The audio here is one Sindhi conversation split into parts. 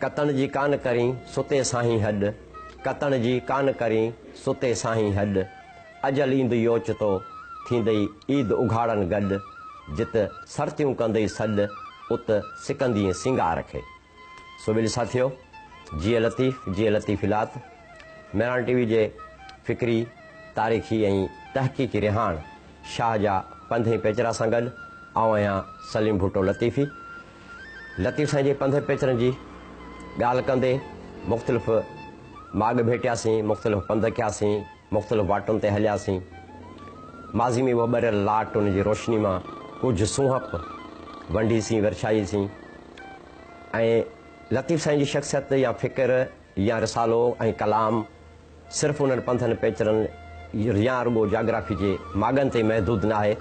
ڪتڻ جي ڪان ڪرين، ستي ساهين هڏ، ڪتڻ جي ڪان ڪرين، ستي ساهين هڏ، اجل ايندئي اوچتو، ٿيندئي عيد اگهاڙن گڏ، جت سرتيون ڪندئي سڏ، ات سڪندينء سينگار کي. سو ٻيلي ساٿيو، جيئي لطيف، جيئي لطيفي لات، مهراڻ ٽي وي جي فڪري، تاريخي ۽ تحقيقي رهاڻ شاهه جا پنڌ ۽ پيچرا سان گڏ آئون آهيان سليم ڀٽو لطيفي. لطيف سائين جي پنڌ پيچرن جي ڳالهه ڪندي مختلف ماڳ ڀيٽياسين، مختلف پنڌ ڪياسين، مختلف واٽن تي هلياسين. ماضي ۾ اها ٻريل لاٽ ان جي روشني مان ڪجهه سونهپ ونڊيسين، ورڇائيسين ۽ لطيف سائين جي شخصيت يا فڪر يا رسالو ۽ ڪلام صرف انهن پنڌن پيچرن يا رڳو جاگرافي جي ماڳن تائين محدود ناهي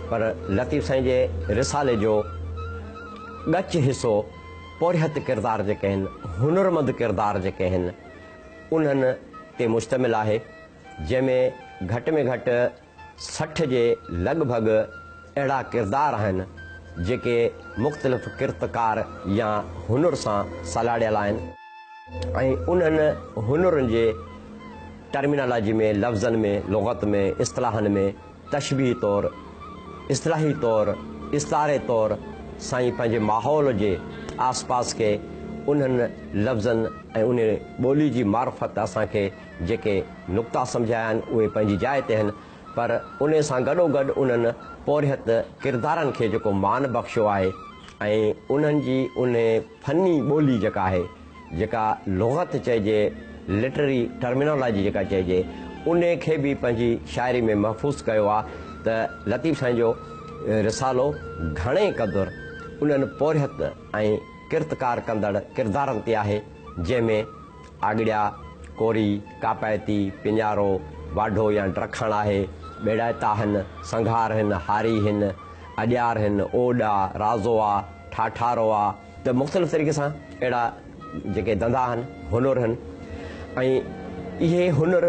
پر لطيف سائين جي رسالي جو ڳچ حصو پورهيت ڪردار جيڪي آهن، هنرمند ڪردار جيڪي آهن انهن تي مشتمل آهي جنهن ۾ گهٽ ۾ گهٽ 60 جي لڳ ڀڳ اهڙا ڪردار آهن جيڪي مختلف ڪرت ڪار يا هنر سان سلهاڙيل آهن ۽ انهن هنرن جي ٽرمينالاجي ۾ لفظن ۾ لغت ۾ اصطلاحن ۾ تشبيهي طور اصطلاحي طور استعاري طور سائين پنهنجي ماحول جي آس پاس کي انهن لفظن ۽ انهي ٻولي جي معرفت اسان کي جيڪي نقطا سمجهايا آهن اهي پنهنجي جاء تي آهن پر انهي سان گڏوگڏ انهن پورهيت ڪردارن کي جيڪو مان بخشيو آهي ۽ انهن جي انهي فني ٻولي جيڪا آهي جيڪا لغت چئجي لٽرري ٽرمينالاجي جيڪا چئجي انهي کي به پنهنجي شاعري ۾ محفوظ ڪيو آهي ته لطيف سائين جو رسالو گهڻي قدر انهن پورهيت ۽ ڪرتڪار ڪندڙ ڪردارن تي آهي جنهن ۾ آڳڙيا، ڪوري، ڪاپائتي، پڃارو، واڍو يا ڊرکڻ آهي، ٻيڙائتا هن، سنگهار هن، هاري هن، اڏيار هن، اوڏ آ، رازو آ، ٺاٺارو آ، ته مختلف طريقي سان اهڙا جيڪي ڌنڌا آهن، هنر هن ۽ اهي هنر،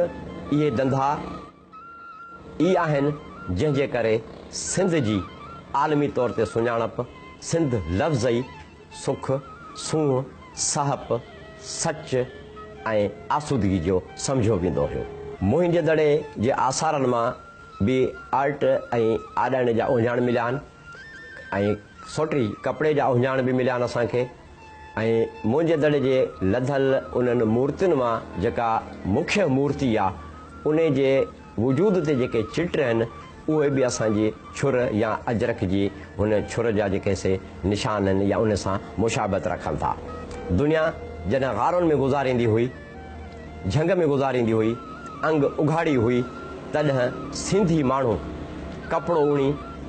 اهي ڌنڌا ئي آهن جنهن جي ڪري سنڌ جي عالمي طور تي سڃاڻپ سنڌ لفظ ئي سک، سونهن، سهپ، سچ ۽ آسودگي جو سمجهيو ويندو هيو. موهن جي دڙي جي آثارن مان به آرٽ ۽ آڏاڻي جا اهڃاڻ مليا آهن ۽ سوٽي ڪپڙي جا اهڃاڻ به مليا آهن اسان کي ۽ موهن جي دڙي جي لڌل انهن مورتين مان جيڪا مکيه مورتي آ انهي جي وجود تي جيڪي چٽ آهن اهي به اسان جي ڇر يا اجرڪ جي هن ڇر جا جيڪي سي نشان آهن يا ان سان مشابهت رکن ٿا. دنيا جڏهن غارن ۾ گذاريندي هئي، جهنگ ۾ گذاريندي هئي، انگ اگهاڙي هئي، تڏهن سنڌي ماڻهو ڪپڙو اڻي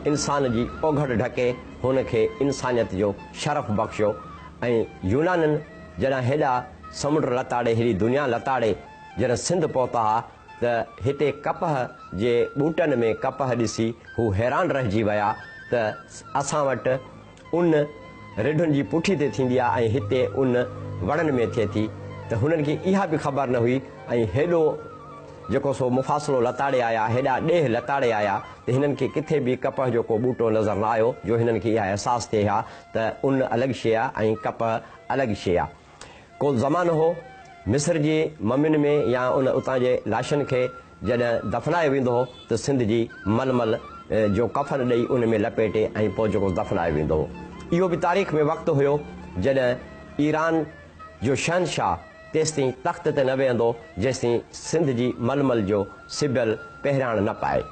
انسان جي اوگهڙ ڍڪي هن کي انسانيت جو شرف بخشيو ۽ يونانين جڏهن هيڏا سمنڊ لتاڙي هيڏي دنيا لتاڙي جڏهن سنڌ پهتا ها ته هتي ڪپهه جي ٻوٽن ۾ ڪپهه ڏسي هو حيران رهجي ويا ته اسان وٽ ان رڍن جي پٺي تي ٿيندي آهي ۽ هتي ان وڻن ۾ ٿئي ٿي ته هنن کي اها به خبر نه هئي ۽ هيڏو جيڪو سو مفاصلو لتاڙي آيا، هيڏا ڏيهه لتاڙي آيا ته هنن کي ڪٿي به ڪپهه جو ڪو ٻوٽو نظر نه آيو جو هنن کي اها احساس ٿئي ها ته ان الڳ شيء آهي ۽ ڪپهه الڳ شيء آهي. ڪو زمانو هو، مصر جي ممين ۾ يا ان اتان جي لاشن کي جڏهن دفنايو ويندو هو ته سنڌ جي ململ جو ڪفن ڏئي ان ۾ لپيٽي ۽ پوء جيڪو دفنايو ويندو هو. اهو به تاريخ ۾ وقت هيو جڏهن ايران جو شهنشاهه تيستائين تخت تي نه ويهندو جيستائين سنڌ جي ململ جو سبيل پهراڻ نه پائي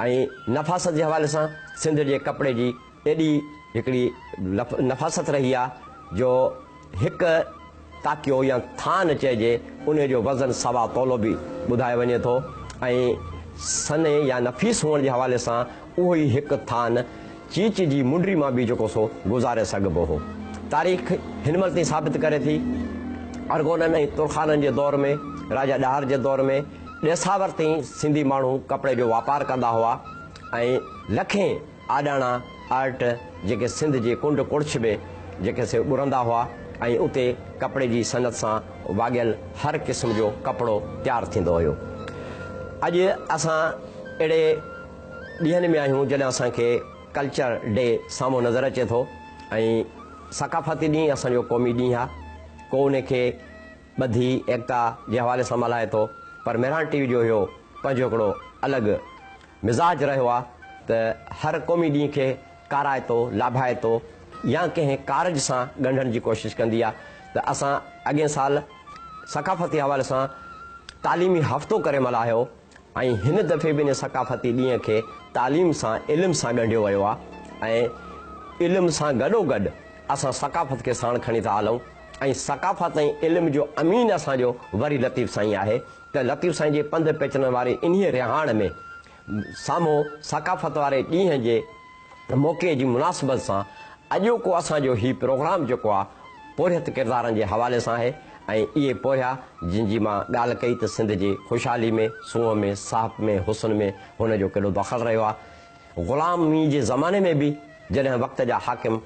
۽ نفاست جي حوالي سان سنڌ جي ڪپڙي جي ايڏي هڪڙي نفاست رهي آ جو هڪ تاڪيو يا ٿان چئجي انهي جو وزن سوا تولو به ٻڌايو وڃي ٿو ۽ سنهي يا نفيس هئڻ جي حوالي سان اهو ئي هڪ ٿان چيچ جي منڊري مان به جيڪو سو گذاري سگهبو هو. تاريخ هن مهل تائين ثابت ڪري ٿي ارغونن ۽ ترخانن جي دور ۾ راجا ڏاهر جي دور ۾ ڏيساور تائين سنڌي ماڻهو ڪپڙي جو واپار ڪندا هئا ۽ لکين آڏاڻا، آرٽ، جيڪي سنڌ جي ڪنڊ ڪڙڇ ۾ جيڪي سي ٻرندا هئا ۽ اتي ڪپڙي جي صنعت سان واڳيل هر قسم جو ڪپڙو تيار ٿيندو هيو. اڄ اسان اهڙي ڏينهن ۾ آهيون جڏهن اسان کي ڪلچر ڊي سامهون نظر اچي ٿو ۽ ثقافتي ڏينهن اسان جو قومي ڏينهن آهي. ڪو ان کي ٻڌي ايڪتا جي حوالي سان ملهائي ٿو پر مهراڻ ٽي وي جو اهو پنهنجو هڪڙو الڳ مزاج رهيو آ ته هر قومي ڏينهن کي ڪارائتو، لاڀائتو يا ڪنهن ڪارج سان ڳنڍڻ جي ڪوشش ڪندي آ ته اسان اڳئين سال ثقافتي حوالي سان تعليمي هفتو ڪري ملهايو ۽ هن دفعي به ان ثقافتي ڏينهن کي تعليم سان علم سان ڳنڍيو ويو آ ۽ علم سان گڏوگڏ اسان ثقافت کي ساڻ کڻي ٿا هلون ۽ ثقافت ۽ علم جو امين اسان جو وري لطيف سائين آهي ته لطيف سائين جي پنڌ پيچرن واري انهيء رهاڻ ۾ سامهون ثقافت واري ڏينهن جي موقعي جي مناسبت سان اڄوڪو اسان جو هي پروگرام جيڪو آ پورهيت ڪردارن جي حوالي سان آهي ۽ اهي پورهيا جن جي مان ڳالهه ڪئي ته سنڌ جي خوشحالي ۾ سونهن ۾ ساهپ ۾ حسن ۾ هن جو ڪيڏو دخل رهيو آ. غلامي جي زماني ۾ به جڏهن وقت جا حاڪم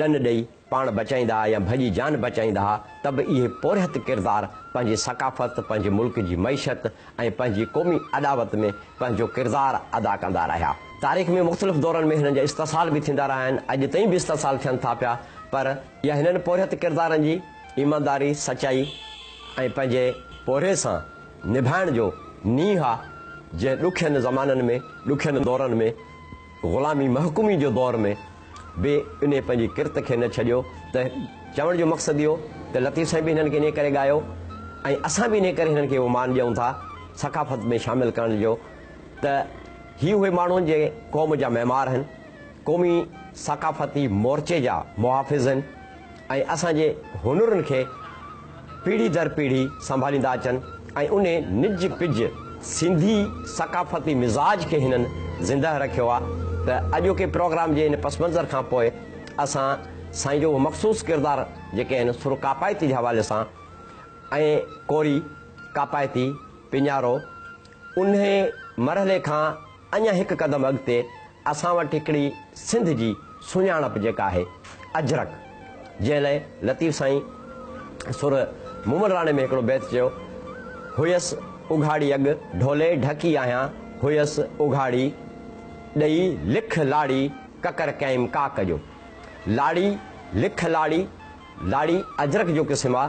ڏن ڏئي پاڻ بچائيندا ها يا ڀڄي جان بچائيندا ها ته به اهي پورهيت ڪردار پنهنجي ثقافت، پنهنجي ملڪ جي معيشت ۽ پنهنجي قومي اڏاوت ۾ پنهنجو ڪردار ادا ڪندا رهيا. تاريخ ۾ مختلف دورن ۾ هنن جا استحصال به ٿيندا رهيا آهن، اڄ تائين به استحصال ٿين ٿا پيا پر اها هنن پورهيت ڪردارن جي ايمانداري، سچائي ۽ پنهنجي پورهيي سان نڀائڻ جو نينهن آ جنهن ڏکين زمانن ۾، ڏکين دورن ۾، غلامي محڪومي جو دور ۾ به انهي پنهنجي ڪرت کي نه ڇڏيو ته چوڻ جو مقصد اهو ته لطيف سائين به هنن کي انهي ڪري ڳايو ۽ اسان به انهي ڪري هنن کي اهو مان ڏيون ٿا ثقافت ۾ شامل ڪرڻ جو ته هي اهي ماڻهو جي قوم جا معمار آهن قومي ثقافتي مورچي جا محافظ آهن ۽ اسان جي هنرن کي پيڙهي در پيڙهي سنڀاليندا اچن ۽ انهي نج پج سنڌي ثقافتي مزاج کي هنن زندهه رکيو آ ته اڄوڪي پروگرام جي ان پس منظر کان پوء اسان سائين جو اهو مخصوص ڪردار جيڪي آهن سر ڪاپائتي جي حوالي سان ۽ ڪوري، ڪاپائتي، پيڃارو انهي مرحلي کان اڃا هڪ قدم اڳتي اسان وٽ هڪڙي سنڌ جي سڃاڻپ جيڪا آهي اجرڪ جنهن لئه لطيف سائين سر مومل راڻي ۾ هڪڙو بيت چيو هيس اگهاڙي اڳ ڍولي ڍڪي آهيان هيس اگهاڙي ڏئي لک لاڙي ڪڪر ڪيم ڪاڪ جو لاڙي لک لاڙي لاڙي اجرڪ جو قسم آ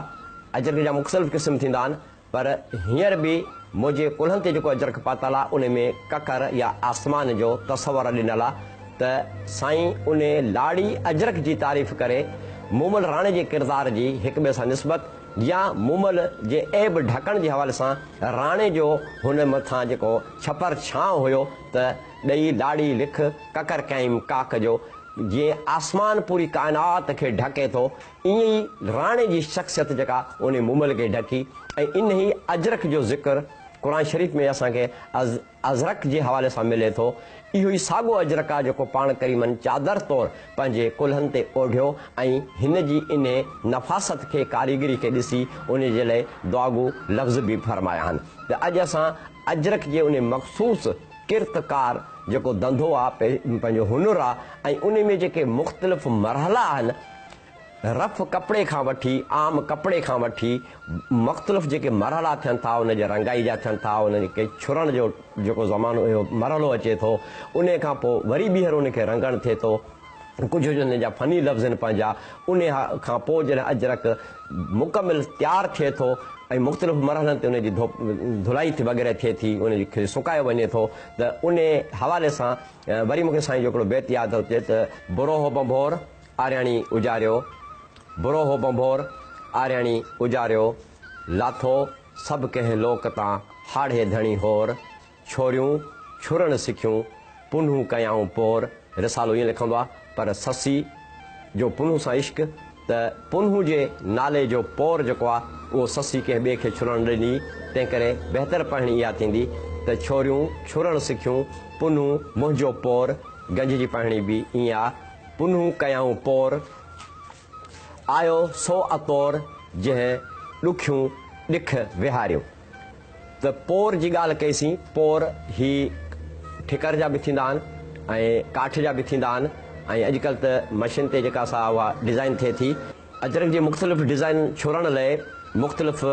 اجرڪ جا مختلف قسم ٿيندا آهن پر هينئر به منهنجي ڪلهن تي جيڪو اجرڪ پاتل آ ان ۾ ڪڪر يا آسمان جو تصور ڏنل آ ته سائين ان لاڙي اجرڪ جي تعريف ڪري مومل راڻي جي ڪردار جي هڪ ٻئي سان نسبت يا مومل جي عيب ڍڪڻ جي حوالي سان راڻي جو هن مٿان جيڪو ڇپر ڇانء هيو ته ڏئي لاڙي لک ڪڪر ڪيائين ڪاڪ جو جيئن آسمان پوري ڪائنات کي ڍڪي ٿو ائين ئي راڻي جي شخصيت جيڪا انهي مومل کي ڍڪي ۽ انهي اجرڪ جو ذڪر قرآن شريف ۾ اسان کي از ازرق جي حوالي سان ملي ٿو. اهو ئي ساڳو اجرڪ آ جيڪو پاڻ ڪريمن چادر طور پنهنجي ڪلهن تي اوڍيو ۽ هن جي انهي نفاست کي ڪاريگري کي ڏسي انهي جي لئه دعاگو لفظ به فرمايا آهن ته اڄ اسان اجرڪ جي انهي مخصوص ڪرت ڪار جيڪو ڌنڌو آ پنهنجو هنر آ ۽ انهي ۾ جيڪي مختلف مرحلا آهن رف ڪپڙي کان وٺي عام ڪپڙي کان وٺي مختلف جيڪي مرحلا ٿين ٿا ان جي رنگائي جا ٿين ٿا ان کي ڇرڻ جو جيڪو زمانو اهو مرحلو اچي ٿو انهي کان پوء وري ٻيهر ان کي رنگڻ ٿئي ٿو ڪجهه جو ان جا فني لفظ آهن پنهنجا انهي کان پوء جڏهن اجرڪ مڪمل تيار ٿئي ٿو ۽ مختلف مرحلن تي ان جي ڌلائي وغيره ٿئي ٿي ان کي سڪايو وڃي ٿو ته انهي حوالي سان وري مون کي سائين جو هڪڙو بيت ياد ٿو اچي ته بروهو ڀنڀور آرياڻي اجاريو، بروهو ڀنڀور آرياڻي اجاريو، لاٿو سڀ ڪنهن لوڪ تان هاڙهي ڌڻي هور، ڇوريون ڇرڻ سکيون پنهون ڪيائون پور، رسالو ائين لکندو آ پر سسي جو پنهون سان عشق ته پنهون جي نالي جو پور جيڪو آ اهو سسي ڪنهن ٻئي کي ڇرڻ نه ڏني، تنهنڪري بهتر پڙهڻي اها ٿيندي ته ڇوريون ڇرڻ سکيون پنهون منهنجو پور، گنج جي پڙهڻي به ائين آ. پنهون ڪيائون پور، آيو سو اتور، جنهن ڏکيون ڏک ويهاريو. ته پور جي ڳالهه ڪئيسين، پور هي ٺڪر جا به ٿيندا آهن ۽ ڪاٺ جا به ٿيندا آهن ۽ اڄڪلهه ته مشين تي جيڪا سا اها ڊزائين ٿئي ٿي. اجرڪ جي مختلف ڊزائين ڇورڻ لئه مختلف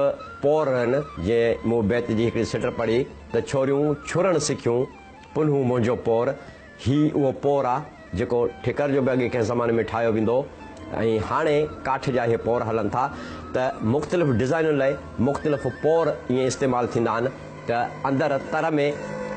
پور آهن، جيئن مون بيت جي هڪڙي سٽ پڙهي ته ڇوريون ڇرڻ سکيون، پنهون منهنجو پور. هي اهو پور آ، جيڪو ٺڪر جو به اڳي ڪنهن زماني ۾ ٺاهيو ويندو هو. ۽ هاڻي ڪاٺ جا اهي پور هلن ٿا ته مختلف ڊزائنن لاء مختلف پور ائين استعمال ٿيندا آهن ته اندر تر ۾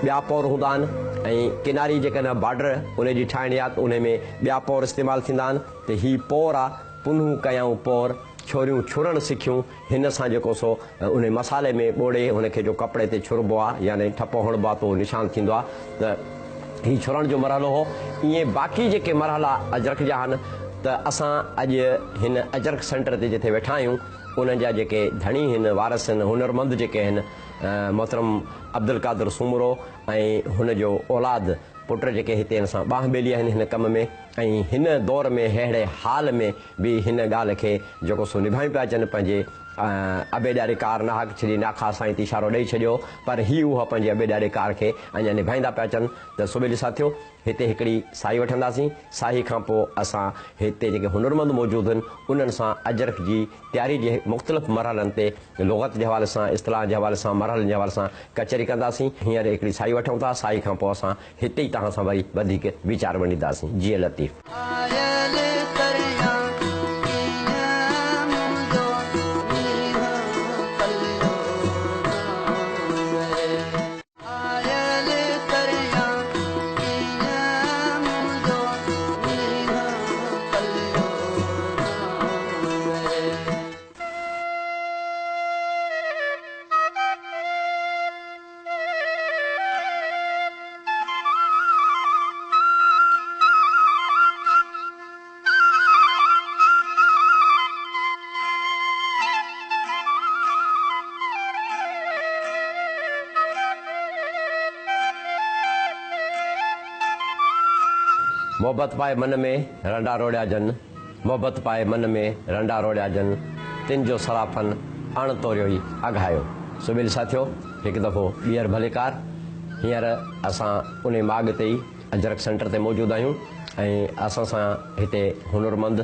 ٻيا پور هوندا آهن ۽ ڪناري جيڪڏهن بارڊر ان جي ٺاهڻي آهي ته ان ۾ ٻيا پور استعمال ٿيندا آهن ته هي پور آ پنهون ڪيائون پور ڇوريون ڇرڻ سکيون هن سان جيڪو سو انهي مصالحي ۾ ٻوڙي هن کي جو ڪپڙي تي ڇربو آ يعني ٺپو هڻبو آ ته اهو نشان ٿيندو آ ته هي ڇرڻ جو مرحلو هو. ائين باقي جيڪي مرحلا اجرڪ جا آهن ته اسان اڄ هن اجرڪ سينٽر تي جتي ويٺا آهيون انهن جا جيڪي ڌڻي هن وارث هن هنرمند جيڪي هن محترم عبدالقادر سومرو ۽ هن جو اولاد پٽ جيڪي هتي هن سان ٻانهن ٻيلي آهن هن ڪم ۾ ۽ هن دور ۾ ههڙي حال ۾ به هن ڳالهه کي جيڪو سو نڀايون پيا اچن پنهنجي ابي ڏاڏي ڪار ناحق ڇڏي ناخا سائين تي اشارو ڏئي ڇڏيو پر هي اها پنهنجي ابي ڏاڏي ڪار کي اڃا نڀائيندا پيا اچن ته سوٻيلي ساٿيو هتي هڪڙي ساهي وٺنداسين ساهي کان پوء اسان هتي جيڪي هنرمند موجود هن انهن سان اجرڪ جي تياري جي مختلف مرحلن تي لغت جي حوالي سان اصطلاحن جي حوالي سان مرحلن جي حوالي سان ڪچهري ڪنداسين هينئر هڪڙي ساهي وٺون ٿا ساهي کان پوء اسان هتي ئي توهان سان وري وڌيڪ ويچار ونڊينداسين. جيئي لطيف. آيل تريان ڪيئن منهنجو نينهن پليو نانء. آيل تريان ڪيئن منهنجو نينهن پليو نانء. محبت پائي من ۾ رنڊا روڙيا جن، محبت پائي من ۾ رنڊا روڙيا جن، تن جو صرافن اڻ توريو ئي اگهايو. سوٻيلي ساٿيو! هڪ دفعو ٻيهر ڀليڪار. هينئر اسان انهي ماڳ تي ئي اجرڪ سينٽر تي موجود آهيون ۽ اسان سان هتي هنرمند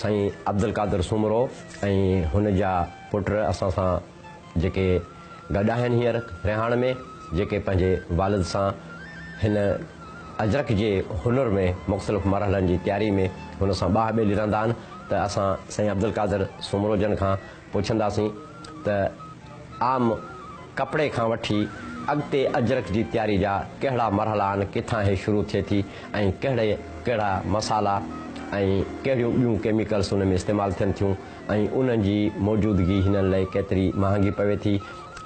سائين عبدالقادر سومرو ۽ هن جا پٽ اسان سان جيڪي گڏ آهن هينئر رهاڻ ۾ جيڪي پنهنجي والد سان هن اجرڪ جي هنر ۾ مختلف مرحلن جي تياري ۾ هن سان ٻانهه ٻيلي رهندا آهن ته اسان سائين عبدالقادر سومرو جن کان پڇنداسين ته عام ڪپڙي کان وٺي اڳتي اجرڪ جي تياري جا ڪهڙا مرحلا آهن، ڪٿان هي شروع ٿئي ٿي ۽ ڪهڙي ڪهڙا مصالحا ۽ ڪهڙيون ٻيون ڪيميڪلس ان ۾ استعمال ٿين ٿيون ۽ انهن جي موجودگي هنن لئي ڪيتري مهانگي پوي ٿي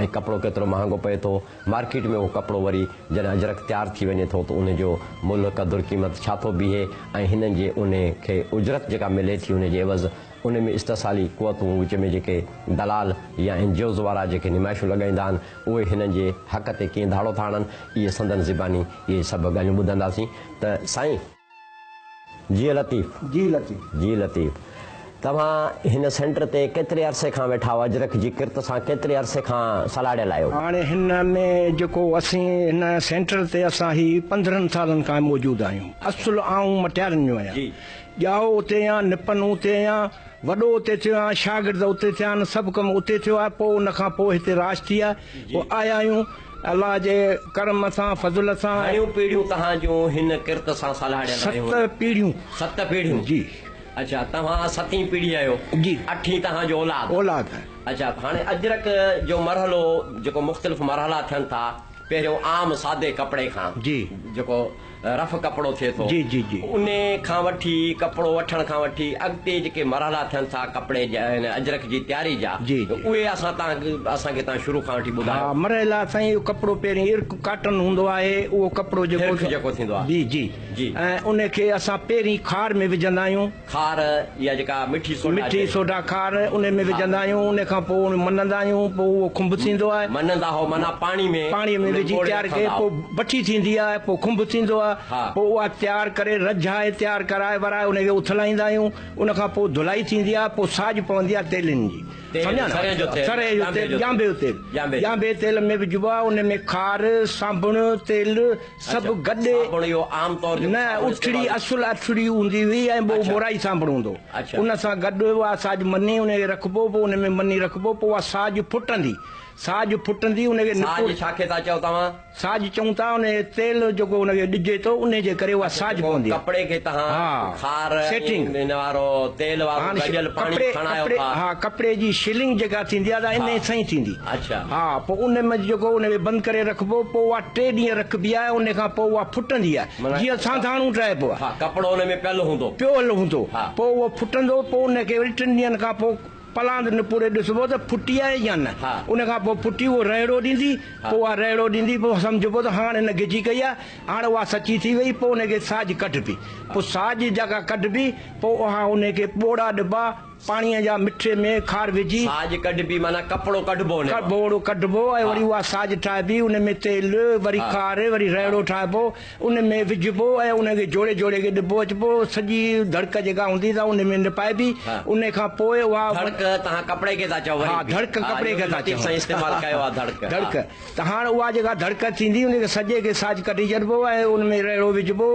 ۽ ڪپڙو ڪيترو مهانگو پئي ٿو، مارڪيٽ ۾ اهو ڪپڙو وري جڏهن اجرڪ تيار ٿي وڃي ٿو ته ان جو ملهه قدر قيمت ڇا ٿو بيهي ۽ هنن جي ان کي اجرت جيڪا ملي ٿي ان جي عيوض ان ۾ استحصالي قوتون وچ ۾ جيڪي دلال يا اين جي اوز وارا جيڪي نمائشون لڳائيندا آهن اهي هنن جي حق تي ڪيئن ڌاڙو ٿا هڻن اهي سندن زباني اهي سڀ ڳالهيون ٻڌنداسين ته سائين جيئي لطيف. جيئي لطيف. جيئي لطيف. توهان هن سينٽر تي ڪيتري عرصي کان ويٺا آهيو اجرڪ جي ڪرت سان ڪيتري عرصي کان سلهاڙيل آهيو؟ هاڻي هن ۾ جيڪو اسين هن سينٽر تي اسان هي 15 سالن کان موجود آهيون اصل آئون مٽيارين جو آهيان. ڄائو اتي آهيان، نپن اتي آهيان، وڏو اتي ٿيو آهيان، شاگرد اتي ٿيا آهن، سڀ ڪم اتي ٿيو آهي، پوء ان کان پوء هتي راش ٿي آهي، پوء آيا آهيون الله جي ڪرم سان، فضل سان. گهڻيون پيڙهيون توهان جون هن ڪرت سان سلهاڙيل رهيون آهن؟ ست پيڙهيون. ست پيڙهيون؟ جي. اڇا توهان ستين پيڙهي آهيو؟ جي. اٺين توهان جو اولاد؟ اولاد آهي. اڇا هاڻي اجرڪ جو مرحلو جيڪو مختلف مرحلا ٿين ٿا، پهريون عام سادي ڪپڙي کان جي. جيڪو رف ڪپڙو ٿئي ٿو جي جي جي. انهي کان وٺي ڪپڙو وٺڻ کان وٺي اڳتي جيڪي مرحلا ٿين ٿا ڪپڙي جا هن اجرڪ جي تياري جا جي جي. اهي اسان تان اسان کي تان شروع کان وٺي ها ٻڌايو. مرحلا سائين اهو ڪپڙو پهرين ارڪ ڪاٽن هوندو آهي اهو ڪپڙو جيڪو هرک جيڪو ٿيندو آهي. جي جي جي. ۽ انهي کي اسان پهرين کار ۾ وجهندا آهيون. کار يا جيڪا مٺي سوڍا مٺي سوڍا کار انهي ۾ وجهندا آهيون انهي کان پوء ان منندا آهيون پوء اهو کنڀ ٿيندو آهي. منندا هو معنيٰ پاڻي ۾ پاڻي ۾ وجهي تيار ڪري پوء بٺي ٿيندي آهي پوء کنڀ ٿيندو آهي پوء اها تيار ڪري رجهائي تيار ڪرائي ورائي انهي کي اٿلائيندا آهيون ان کان پوء ڌلائي ٿيندي آهي پوء ساڄ پوندي آهي تيلين جي. سمجهيا نه؟ سرهه جو تيل، ڄانڀي جو تيل، ڄانڀي جي تيل ۾ وجهبو آهي، ان ۾ کار، صابڻ، تيل سڀ گڏي. نه اٺڙي اصل اٺڙي هوندي هئي ۽ پوء مورائي صابڻ هوندو هو. ان سان گڏ اها ساڄ مني ان کي رکبو، پوء ان ۾ مني رکبو، پوء اها ساڄ ڦٽندي، ساڄ ڦٽندي ان کي نپوڙي. ساڄ ڇا کي ٿا چئو توهان؟ ساڄ چئون ٿا ان جي تيل جيڪو ان کي ڏجي ٿو انهي جي ڪري اها ساڄ پوندي آهي. ڪپڙي کي توهان کار ۽ ان وارو تيل وارو گڏيل پاڻي کڻايو ٿا. ها ڪپڙي جي شلنگ جيڪا ٿيندي آهي سا انهي سان ئي ٿيندي. ها پوء ان ۾ جيڪو ان کي بند ڪري رکبو پوء اها ٽي ڏينهن رکبي آهي ان کان پوء اها ڦٽندي آهي جيئن سانڌاڻو ٺاهبو آهي. ها ڪپڙو ان ۾ پيل هوندو. پيل هوندو پوء اهو ڦٽندو پوء ان کي وري ٽن ڏينهن کان پوء پلاند نپوڙي ڏسبو ته ڦٽي آهي يا نه. ان کان پوء ڦٽي اهو رهڙو ڏيندي، پوء اها رهڙو ڏيندي، پوء سمجهبو ته هاڻ هن گجي ڪئي آهي، هاڻ اها سچي ٿي وئي، پوء ان کي ساڄ ڪڍبي. پوء ساڄ جيڪا ڪڍبي، پوء اها ان کي ٻوڙا ڏبا، پاڻيء جا مٺي ۾ کار وجهي. ساڄ ڪڍبي معنيٰ ڪپڙو ڪڍبو ان مان. ٻوڙو ڪڍبو ۽ وري اها ساڄ ٺاهبي، ان ۾ تيل، وري کار، وري رهڙو ٺاهبو. ان ۾ وجهبو ۽ ان کي جوڙي جوڙي کي ڏبو اچبو، سڄي ڌڙڪ جيڪا هوندي سا ان ۾ نپائبي، ان کان پوء اها. ڌڙڪ توهان ڪپڙي کي ٿا چئو وري ها ڌڙڪ ڪپڙي کي ٿا چئون. سائين استعمال ڪيو آهي ڌڙڪ. ڌڙڪ ته هاڻ اها جيڪا ڌڙڪ ٿيندي ان کي سڄي کي ساڄ ڪڍي ڇڏبو ۽ ان ۾ رهڙو وجهبو،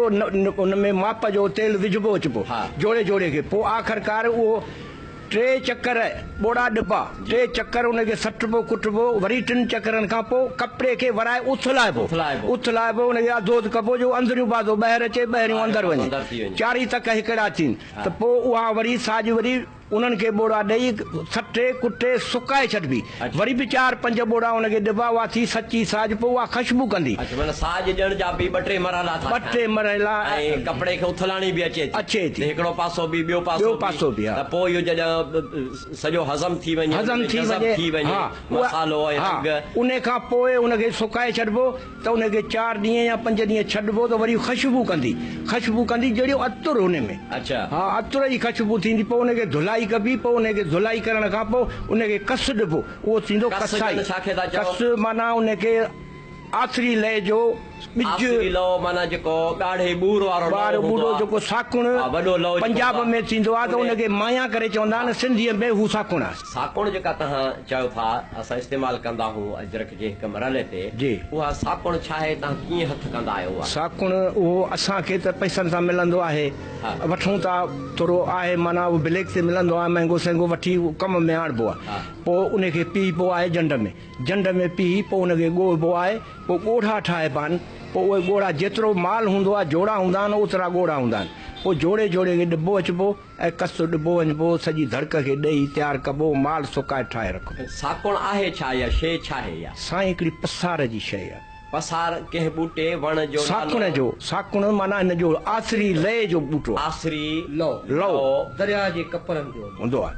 ان ۾ ماپ جو تيل وجهبو اچبو جوڙي جوڙي کي پوء آخرڪار اهو. ٽي چڪر ٻوڙا ڏبا، ٽي چڪر ان کي سٽبو ڪٽبو، وري ٽن چڪرن کان پوء ڪپڙي کي ورائي اٿلائبو، اٿلائبو ان کي اڌو اڌ ڪبو جو اندريون بازو ٻاهر اچي ٻاهريون اندر وڃي، چارئي تڪ هڪڙا ٿين ته پوء اها وري ساڄ وري انهن کي ٻوڙا ڏئي سٽي ڪٽي سڪائي ڇڏبي، وري به چار پنج ٻوڙا ان کي ڏبا اها ٿي سچي ساڄ پوء اها خشبو ڪندي. اڇا معنيٰ ساڄ ڏيڻ جا به ٻه ٽي مرحلا ٿا ٻه ٽي مرحلا ۽ ڪپڙي کي اٿلاڻي به اچي ٿي. اچي ٿي. ته هڪڙو پاسو به ٻيو پاسو ٻيو پاسو به ها. ته پوء اهو جڏهن سڄو هضم ٿي وڃي هضم ٿي جذب وڃي ٿي وڃي ها مصالحو ۽ رنگ. ان کان پوء ان کي سڪائي ڇڏبو ته ان کي چار ڏينهن يا پنج ڏينهن ڇڏبو ته وري خشبو ڪندي خشبو ڪندي جهڙيو عطر ان ۾. اڇا. ها عطر جي خشبو ٿيندي پوء ان کي ڌلائي ڪبي پوء ان کي ڌلائي ڪرڻ کان پوء ان کي ڪس ڏبو اهو ٿيندو ڪس ڪسائي. ڄڻ ڇا کي ٿا چئو؟ ڪس معنيٰ ان کي آسري لئه جو ٻج. آسري لئو معنيٰ جيڪو ڳاڙهي ٻور وارو لئو ٻار هوندو ٻوڙو آ. جيڪو ساڪڻ ها وڏو لئو جيڪو پنجاب هوندو آ. ۾ ٿيندو آ ته ان ان کي مايان ڪري چوندا آهن سنڌيء ۾ هو ساڪڻ آ. ساڪڻ جيڪا توهان چئو ٿا اسان استعمال ڪندا هون اجرڪ جي هڪ مرحلي تي. جي. اها ساڪڻ ڇا آهي توهان ڪيئن هٿ ڪندا آهيو اها؟ ساڪڻ اهو اسان کي ته پئسن سان ملندو آهي. ها. وٺون ٿا ٿورو آهي معنيٰ اهو بليڪ تي ملندو آهي مهنگو سهنگو وٺي ڪم ۾ آڻبو آ. ها. پوء ان کي پيهبو آهي جنڊ ۾. جنڊ ۾ پيهي پوء ان کي ڳوهبو آهي، پوء ڳوڙها ٺاهبا آهن، پوء اهي ڳوڙها جيترو مال هوندو آهي، جوڙا هوندا آهن، اوترا ڳوڙها هوندا آهن. پوء جوڙي جوڙي کي ڏبو اچبو ۽ ڪس ڏبو وڃبو، سڄي ڌڙڪ کي ڏيئي تيار ڪبو، مال سڪائي ٺاهي رکبو. ساڪڻ آهي ڇا يا شيء ڇا آهي اها؟ سائين هڪڙي پسار جي شيء آهي. پسار ڪنهن ٻوٽي، وڻ، جو نالو. ساڪڻ جو، ساڪڻ معنيٰ هن جو آسري لئي جو ٻوٽو آهي. آسري لئو. لئو. درياء جي ڪپرن تي هوندو آهي.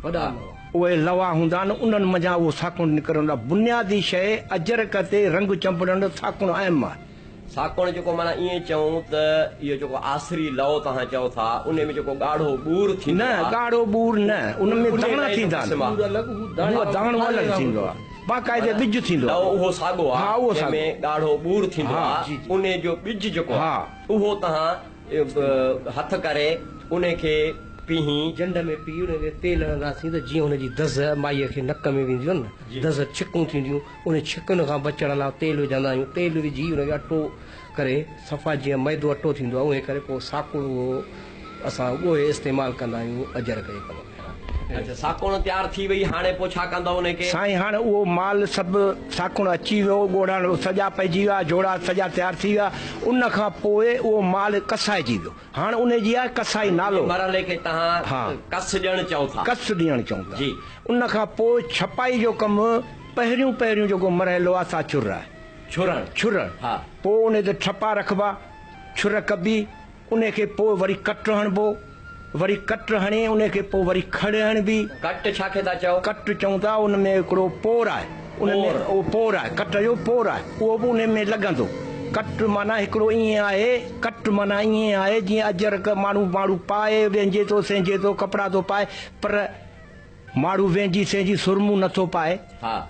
وڏا لئا. اهي لوا هوندا آهن، انهن منجهان اهو ساڪڻ نڪرندو آهي. بنيادي شيء اجرڪ تي رنگ چنبڙڻ جو ساڪڻ اهم آهي. ساڪڻ جيڪو معنيٰ ائين چئون ته اهو جيڪو آسري لئو توهان چئو ٿا، انهي ۾ جيڪو ڳاڙهو ٻور ٿيندو نه، آهي. ڳاڙهو ٻور نه، ان ۾ انهي داڻا لئي جو ٿيندا آهن. قسم آهي. ٻور الڳ، هو داڻي هو وارو داڻو داڻي الڳ وانگر ٿيندو آهي. باقاعده معنيٰ ٻج ٿيندو لئو آهي. اهو ساڳو ها، آهي، اهو جنهن ساڳو. ۾ ڳاڙهو ٻور ٿيندو ها. آهي، انهي جو ٻج جيڪو ها. آهي، اهو توهان هٿ ڪري انهي کي پيهي. جنڊ ۾ پيهي ان کي تيل هڻنداسين ته جيئن ان جي دز مائيء کي نڪ ۾ وينديون آهن نه، دز ڇڪون ٿينديون، ان ڇڪن کان بچڻ لاء تيل وجهندا آهيون، تيل وجهي ان کي اٽو ڪري صفا جيئن ميدو اٽو ٿيندو آهي اونهي ڪري پوء ساڪوڙ اهو اسان ڳوهي استعمال ڪندا آهيون اجرڪ جي ڪم ۾. اڇا ساڪوڻ تيار ٿي وئي هاڻي پوء ڇا ڪندؤ انهي کي؟ سائين هاڻ اهو مال سڀ ساڪوڻ اچي ويو ڳوڙها سڄا پئجي ويا جوڙا سڄا تيار ٿي ويا ان کان پوء اهو مال ڪسائجي ويو هاڻ انهي جي آهي ڪسائي نالو. انهي مرحلي کي توهان ڪس ڏيڻ چئو ٿا. ڪس ڏيڻ چئون ٿا. جي. ان کان پوء ڇپائي جو ڪم پهريون پهريون جيڪو مرحلو آهي سا ڇر آهي. ڇرڻ. ڇرڻ. ها. پوء انهي تي ٺپا رکبا، ڇر ڪبي، انهي کي پوء وري ڪٽ هڻبو، وري ڪٽ هڻي انهي کي پوء وري کڙ هڻبي. ڪٽ ڇا کي ٿا چئو؟ ڪٽ چئون ٿا ان ۾ هڪڙو پور آهي، ان ۾ اهو پور آهي، ڪٽ جو پور آهي، اهو به انهي ۾ لڳندو. ڪٽ معنيٰ هڪڙو ائين آهي، ڪٽ معنيٰ ائين آهي جيئن اجرڪ ماڻهو ماڻهو پائي وينجهي ٿو سينجهي ٿو ڪپڙا ٿو پائي پر. ماڻهو وينجي سينجي سرمو نٿو پائي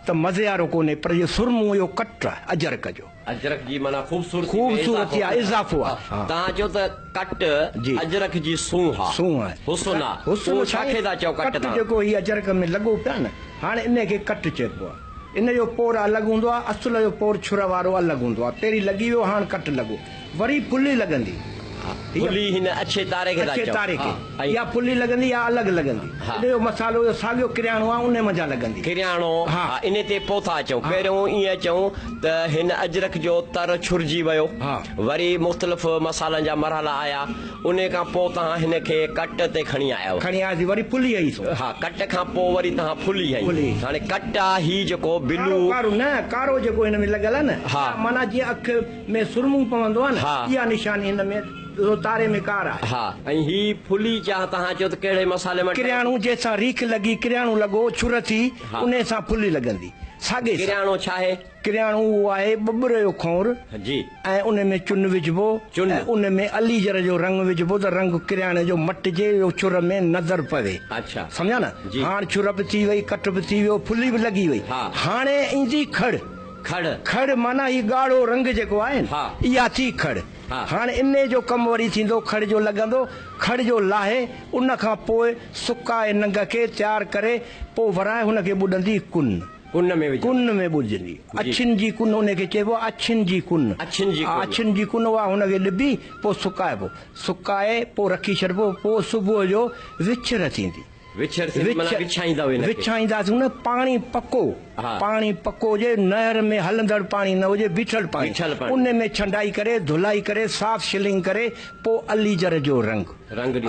ته مزي وارو ڪونهي پر اهو سرمو اهو ڪٽ آهي اجرڪ جو. اجرڪ جي معنيٰ خوبصورتي ۾ خوبصورتي آهي اضافو آهي. توهان چئو ته ڪٽ اجرڪ جي سونهن آهي. سونهن آهي. حسن آهي. اهو ڇا کي ٿا چئو ڪٽ ڪٽ جيڪو هي اجرڪ ۾ لڳو پيو آهي نه هاڻي ان کي ڪٽ چئبو آهي. ان جو پور الڳ هوندو آهي اصل جو پور ڇر وارو الڳ هوندو آهي. پهرين لڳي ويو هاڻ ڪٽ لڳو. وري ڦلي لڳندي. ڦلي هن اڇي تاري کي ٿا اڇي چئون. تاري کي. اها ڦلي لڳندي يا الڳ لڳندي. ان جو مصالحو اهو ساڳيو ڪرياڻو آهي انهي منجهان لڳندي. ڪرياڻو، ها انهي تي پوء ٿا اچون. پهريون ائين اچون ته هن اجرڪ جو تر ڇرجي ويو. وري مختلف مصالحن جا مرحلا آيا. انهي کان پوء توهان هن کي ڪٽ تي کڻي آيؤ. کڻي آياسين وري ڦلي هئي سو. ها ڪٽ کان پوء وري توهان ڦلي هئي. ڦلي. هاڻي ڪٽ آ هي جيڪو بلو. ڪارو ڪارو نه ڪارو جيڪو هن ۾ لڳل آهي نه. ها. معنيٰ جيئن اک ۾ سرمو پوندو آهي نه اها نشاني هن ۾ ڏسو تاري ۾ ڪار آهي. ها ۽ هي ڦلي چانهه توهان چيو ته ڪهڙي مصالحي مان ٺهي ٿي؟ ڪرياڻو جنهن سان ريک لڳي ڪرياڻو لڳو ڇر ٿي انهي سان ڦلي لڳندي ساڳي سان. ڪرياڻو ڇا آهي؟ ڪرياڻو اهو آهي ٻٻر جو کونر جي. ۽ ان ۾ چن وجهبو چن. ۽ ان ۾ اليجر جو رنگ وجهبو ته رنگ ڪرياڻي جو مٽجي اهو ڇر ۾ نظر پوي. اڇا. سمجهيا نه؟ جي. هاڻ ڇر به ٿي وئي ڪٽ به ٿي ويو ڦلي به لڳي وئي. ها. هاڻي ايندي کڙ. کڙ. کڙ معنيٰ هي ڳاڙهو رنگ جيڪو آهي نه، اها ٿي کڙ. هاڻ انهي جو ڪم وري ٿيندو کڙ جو لڳندو، کڙ جو لاهي ان کان پوء سڪائي ننگ کي تيار ڪري پوء ورائي هن کي ٻڏندي ڪن. ڪن ۾ وجهندي. ڪن ۾ ٻڏجندي. اڇن جي ڪن انهي کي چئبو آهي اڇن جي ڪن. اڇن جي ڪن. اڇن جي ڪن اها هن کي ڏبي پوء سڪائبو. سڪائي پوء رکي ڇڏبو پوء صبح جو وڇر ٿيندي. وڇر ٿيندي معنيٰ وڇائيندؤ هن کي. وڇائينداسون نه پاڻي پڪو پاڻي پڪو هجي نهر ۾ هلندڙ پاڻي نه هجي بيٺل پاڻي ان ۾ ڇنڊائي ڪري ڌلائي ڪري صاف شلنگ ڪري پوء اليجر جو رنگ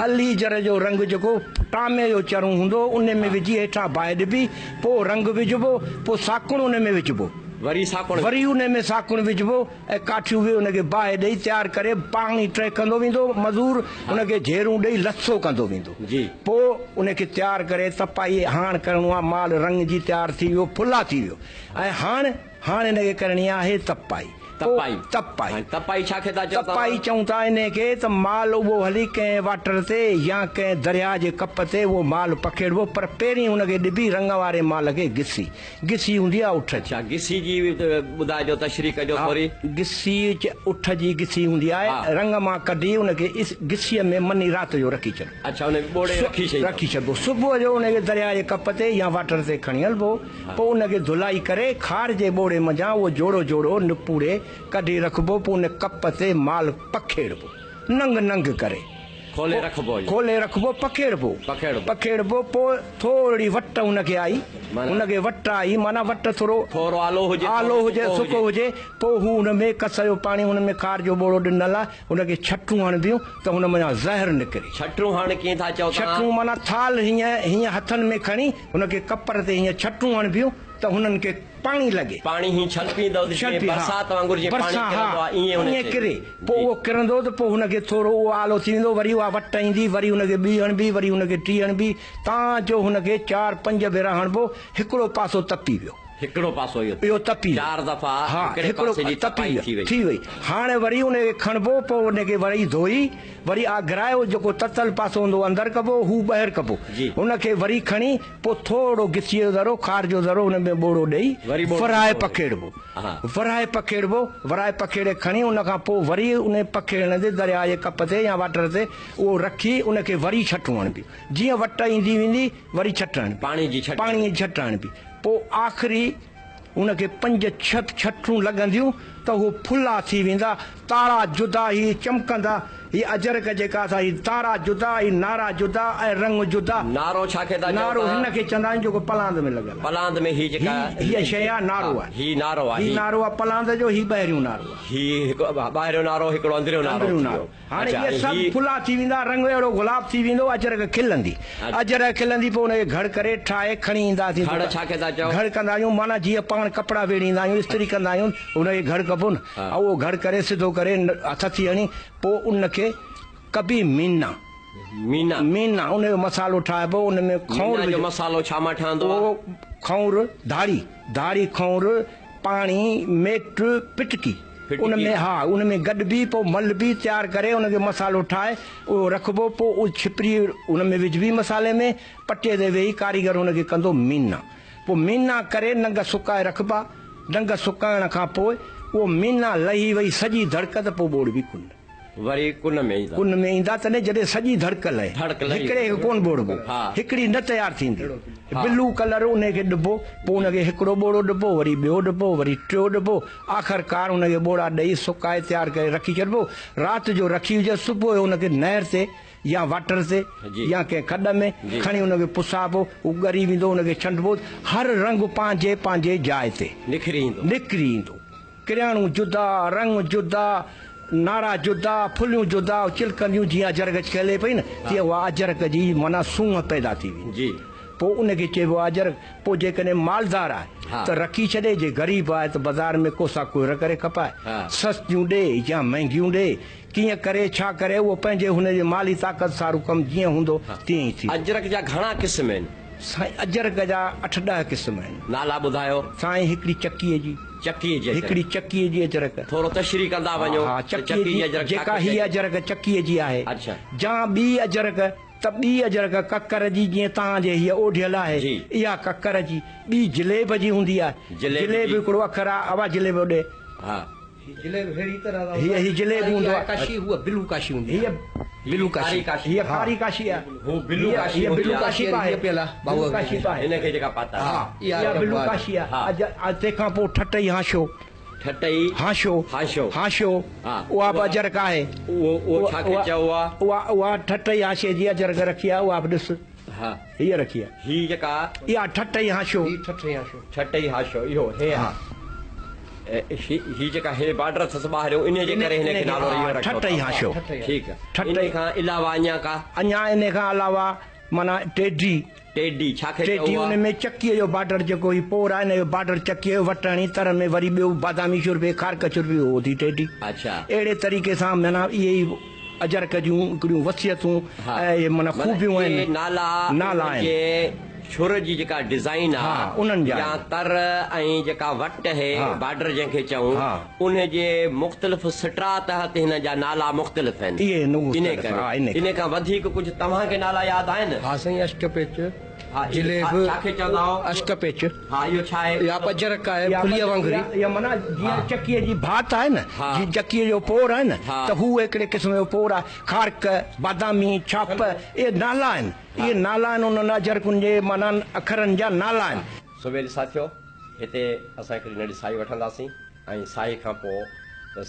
اليجر جو رنگ جيڪو ٽامي جو چرون هوندو ان ۾ وجهي هيٺان باهه ڏبي پوء رنگ وجهبو پوء ساڪڻ ان ۾ وجهبو وري ساڪڻ وري ان ۾ ساڪڻ وجهبو ۽ ڪاٺيون به ان کي باهه ڏئي تيار ڪري پاڻي ٽهڪندو ويندو مزور ان کي جهيرون ڏئي لسو ڪندو ويندو پوء ان کي تيار ڪري تپائي هاڻ ڪرڻو آهي مال رڱجي تيار ٿي ويو ڦلا ٿي ويو ۽ هاڻ هاڻ ان کي ڪرڻي آهي تپائي تپائي تپائي تپائي ڇا کي ٿا چئو تپائي چئون ٿا انهي کي ته مال اهو هلي ڪنهن واٽر تي يا ڪنهن درياهه جي ڪپ تي اهو مال پکيڙبو پر پهرين ان کي ڏبي رڱ واري مال کي گسي گسي هوندي آهي اٺ جي. اڇا گسي جي ٻڌائجو تشريح ڪجو ٿوري. گسي اٺ جي گسي هوندي آهي رڱ مان ڪڍي ان کي گسيء ۾ مني رات جو رکي ڇڏبو. اڇا ان کي ٻوڙي رکي ڇڏبو. رکي ڇڏبو صبح جو ان کي درياء جي ڪپ تي يا واٽر تي کڻي هلبو پوء ان کي ڌلائي ڪري کار جي ٻوڙي منجهان اهو جوڙو جوڙو نپوڙي ڪڍي رکبو پوء ان ڪپ تي مال پکيڙبو ننگ ننگ ڪري. کولي رکبو اهو. کولي رکبو پکيڙبو. پکيڙبو. پکيڙبو پوء ٿورڙي وٽ ان کي آئي ان کي وٽ آئي معنيٰ وٽ ٿورو. ٿورو آلو هجي آلو هجي سڪو هجي پوء هو ان ۾ ڪس جو پاڻي ان ۾ کار جو ٻوڙو ڏنل آهي ان کي ڇٽون هڻبيون ته ان منجهان زهر نڪري. ڇٽون هڻ ڪيئن ٿا چئو توهان؟ ڇٽون معنيٰ ٿالهه هيئن هيئن هٿن ۾ کڻي ان کي ڪپر تي هيئن ڇٽون هڻبيون ته هنن کي پاڻي لڳي. پاڻي هيئن ڇلپيندو ته جيئن برسات وانگر جيئن پاڻي ڪرندو آهي ائين ائين ڪري. پوء اهو ڪرندو ته پوء هن کي ٿورو اهو آلو ٿي ويندو وري اها وٽ ايندي وري هن کي ٻي هڻبي وري هن کي ٽي هڻبي تان جو هن کي چار پنج ڀيرا هڻبو هڪڙو پاسو تپي ويو. هڪڙو پاسو اهو اهو تپي ويو. چار دفعا هڪڙي پاسي جي تپائي ٿي وئي. ٿي وئي. هاڻي وري ان کي کڻبو پوء ان کي وري ڌوئي وري آگهرائي اهو جيڪو تتل پاسو هوندو اندر ڪبو هو ٻاهر ڪبو هن کي وري کڻي پوء ٿورو گسيء جو ذرو، کار جو ذرو ان ۾ ٻوڙو ڏئي ورائي پکيڙبو. ورائي پکيڙبو، ورائي پکيڙي کڻي ان کان پوء وري ان پکيڙڻ تي درياء جي ڪپ تي يا واٽر تي اهو رکي ان کي وري ڇٽون هڻبيون. جيئن وٽ ايندي ويندي وري ڇٽ هڻبي. پاڻي جي ڇٽ. پاڻي جي ڇٽ هڻبي. پوء آخري ان کي پنج ڇهه ڇٽون لڳنديون ته هو ڦلا ٿي ويندا، تارا جدا هي چمڪندا، هي اجرڪ جيڪا سا هي تارا جدا، هي نارا جدا ۽ رنگ جدا. نارو ڇا کي ٿا چئو نارو توهان؟ هن کي چوندا آهن جيڪو پلاند ۾ لڳل آهي. پلاند ۾ هي جيڪا هي هيء شيء آهي نارو آهي. هي نارو آهي. هي نارو آهي پلاند جو، هي ٻاهريون نارو آهي. هي هڪ ٻاهريون نارو هڪڙو اندريون نارو اندريون ٿي نارو. ويو. هاڻي اڇا اهي ۽ سڀ هي ڦلا ٿي ويندا، رنگ اهڙو گلاب ٿي ويندو، اجرڪ کلندي. اجرڪ کلندي پوء ان کي گهڙ ڪري ٺاهي کڻي اينداسين. گهڙ ڇا کي ٿا چئو؟ گهڙ ڪندا آهيون معنيٰ جيئن پاڻ ڪپڙا ويڙهيندا آهيون، استري ڪندا آهيون، ان کي گهڙ ڪبو نه. اهو گهڙ ڪري سڌو ڪري هٿ ٿي هڻي پوء ان کي ڪبي مينا. مينا. مينا ان جو مصالحو ٺاهبو، ان ۾ کنئور مينا جو مصالحو ڇا مان ٺهندو آهي؟ اهو کنئور، ڌاڙي، ڌاڙي کنئور، پاڻي، ميٽ، پٽڪي. ان ۾ ها ان ۾ گڏبي پوء ملبي تيار ڪري ان کي مصالحو ٺاهي اهو رکبو پوء اهو ڇپري ان ۾ وجهبي مصالحي ۾ پٽي تي ويهي ڪاريگر ان کي ڪندو مينا پوء مينا ڪري ننگ سڪائي رکبا ننگ سڪائڻ کان پوء اهو مينا لهي وئي سڄي ڌڙڪ ته پوء ٻوڙبي ڪن. وري ڪن ۾ ايندا. ڪن ۾ ايندا تڏهن جڏهن سڄي ڌڙڪ لهي. ڌڙڪ لهي. هڪڙي کي ڪونه ٻوڙبو. هڪڙي نه تيار ٿيندي. بلو ڪلر انهي کي ڏبو، پوء ان کي هڪڙو ٻوڙو ڏبو، وري ٻيو ڏبو، وري ٽيو ڏبو، آخرڪار ان کي ٻوڙا ڏئي سڪائي تيار ڪري رکي ڇڏبو. رات جو رکي هجي، صبح جو ان کي نهر تي يا واٽر تي يا ڪنهن کڏ ۾ کڻي ان کي پسائبو، هو ڳري ويندو، ان کي ڇنڊبو، هر رنگ پنهنجي پنهنجي جاء تي نکري ايندو. نکري ايندو. ڪرياڻون جدا، رنگ جدا، نعرا جدا، ڦليون جدا، چلڪنديون جيئن اجرڪ کلي پئي نه تيئن اها اجرڪ جي معنيٰ سونهن پيدا ٿي ويندي. پوء ان کي چئبو آهي اجرڪ. پوء جيڪڏهن مالدار آهي ته رکي ڇڏي، جي غريب آهي ته بازار ۾ ڪوسا ڪوهر ڪري کپائي، سستيون ڏي يا مهنگيون ڏي، ڪيئن ڪري ڇا ڪري اهو پنهنجي هن جي مالي طاقت سارو ڪم جيئن هوندو تيئن ئي ٿيندو. اجرڪ جا گهڻا قسم آهن؟ سائين اجرڪ جا اٺ ڏهه قسم آهن. نالا ٻڌايو. سائين هڪڙي چڪيء جي. چڪيء جي اجرڪ. هڪڙي چڪيء جي اجرڪ. ٿورو تشريح ڪندا وڃو ها ته چڪيء جي اجرڪ ڇا جيڪا کي هيء چئجي. اجرڪ چڪيء جي آهي. اڇا. جا ٻي اجرڪ ته ٻي اجرڪ ڪڪر جي جيئن توهان جي هيء اوڍيل آهي جي. اها ڪڪر جي. ٻي جليب جي هوندي آهي. جليب جليب جي. هڪڙو اکر آهي اها جليب ڏي. ها. هي جليب ههڙي طرح سان هي هي جليب هوندو آهي. ڪاشي هوء بلو ڪاشي هوندي آهي. بلو ڪاشي. هيء ڪاري ڪاشي آهي. هو بلو ڪاشي هيء هوندي بلو آهي. ڪاشي به آهي. پيل آهي. بلو ڪاشي به آهي. هن کي جيڪا پاتا ها اها بلو ڪاشي آهي. تنهن کان پوء ٺٽئي هانشو. ٺٽئي هانشو. هانشو. هانشو. اها به اجرڪ آهي. اهو اهو ڇا کي چئبو آهي؟ اها اها ٺٽئي هانشي جي اجرڪ رکي آهي اها به ڏس. ها. هيء رکي آهي. هي جيڪا. اها ٺٽئي هانشو. هي ٺٽئي هانشو. ٺٽئي هاشو اهو هي ها. هي جيڪا هي بارڊر اٿس ٻاهريون انهي جي ڪري هن کي نالو اهو رکيو اٿس. ٺٽئي هاشو. ٺيڪ انهي کان علاوه اڃا ڪا. اڃا انهي کان علاوه معنيٰ ٽيڊي. ٽيڊي ڇا کي چئبو ٽيڊي آهي؟ ان ۾ چڪيء جو بارڊر جيڪو هي پور آهي ان جو بارڊر چڪيء جو وٽ هڻي تر ۾ وري ٻيو بادامي شربي کارڪ شربي اهو ٿي ٽيڊي. اڇا. اهڙي طريقي سان معنيٰ اهي ئي اجرڪ جون هڪڙيون وصيتون ها ۽ اهي معنيٰ معنيٰ خوبيون اهي آهن. نالا نالا انهن آهن. جي ڇر جي جيڪا ڊزائين آ ها انهن جا يا آهن. تر ۽ جيڪا وٽ اهي ها. بارڊر جنهن کي چئون ها. ان جي مختلف سٽرا تحت هن جا نالا مختلف آهن. اهي آهن انهي مختلف ڪري ها انهي انهي کان وڌيڪ ڪجهه توهان کي نالا ياد آهن؟ ها سائين اشٽپيچ، ها اهو جليب، ڇا کي چوندا آهو؟ اشٽپيچ. ها اهو ڇا آهي؟ اها پجرڪ آهي ڦليء وانگر. اها معنيٰ جيئن چڪيء جي ڀات آهي نه، جيئن چڪيء جو پور آهي نه ته هو هڪڙي قسم جو پور آهي. کارڪ، بادامي، ڇاپ اهي نالا آهن. اهي نالا آهن انهن اجرڪن جي معنيٰ اکرن جا نالا آهن. سويل ساٿيو هتي اسان هڪڙي ننڍي ساهي وٺنداسين ۽ ساهي کان پوء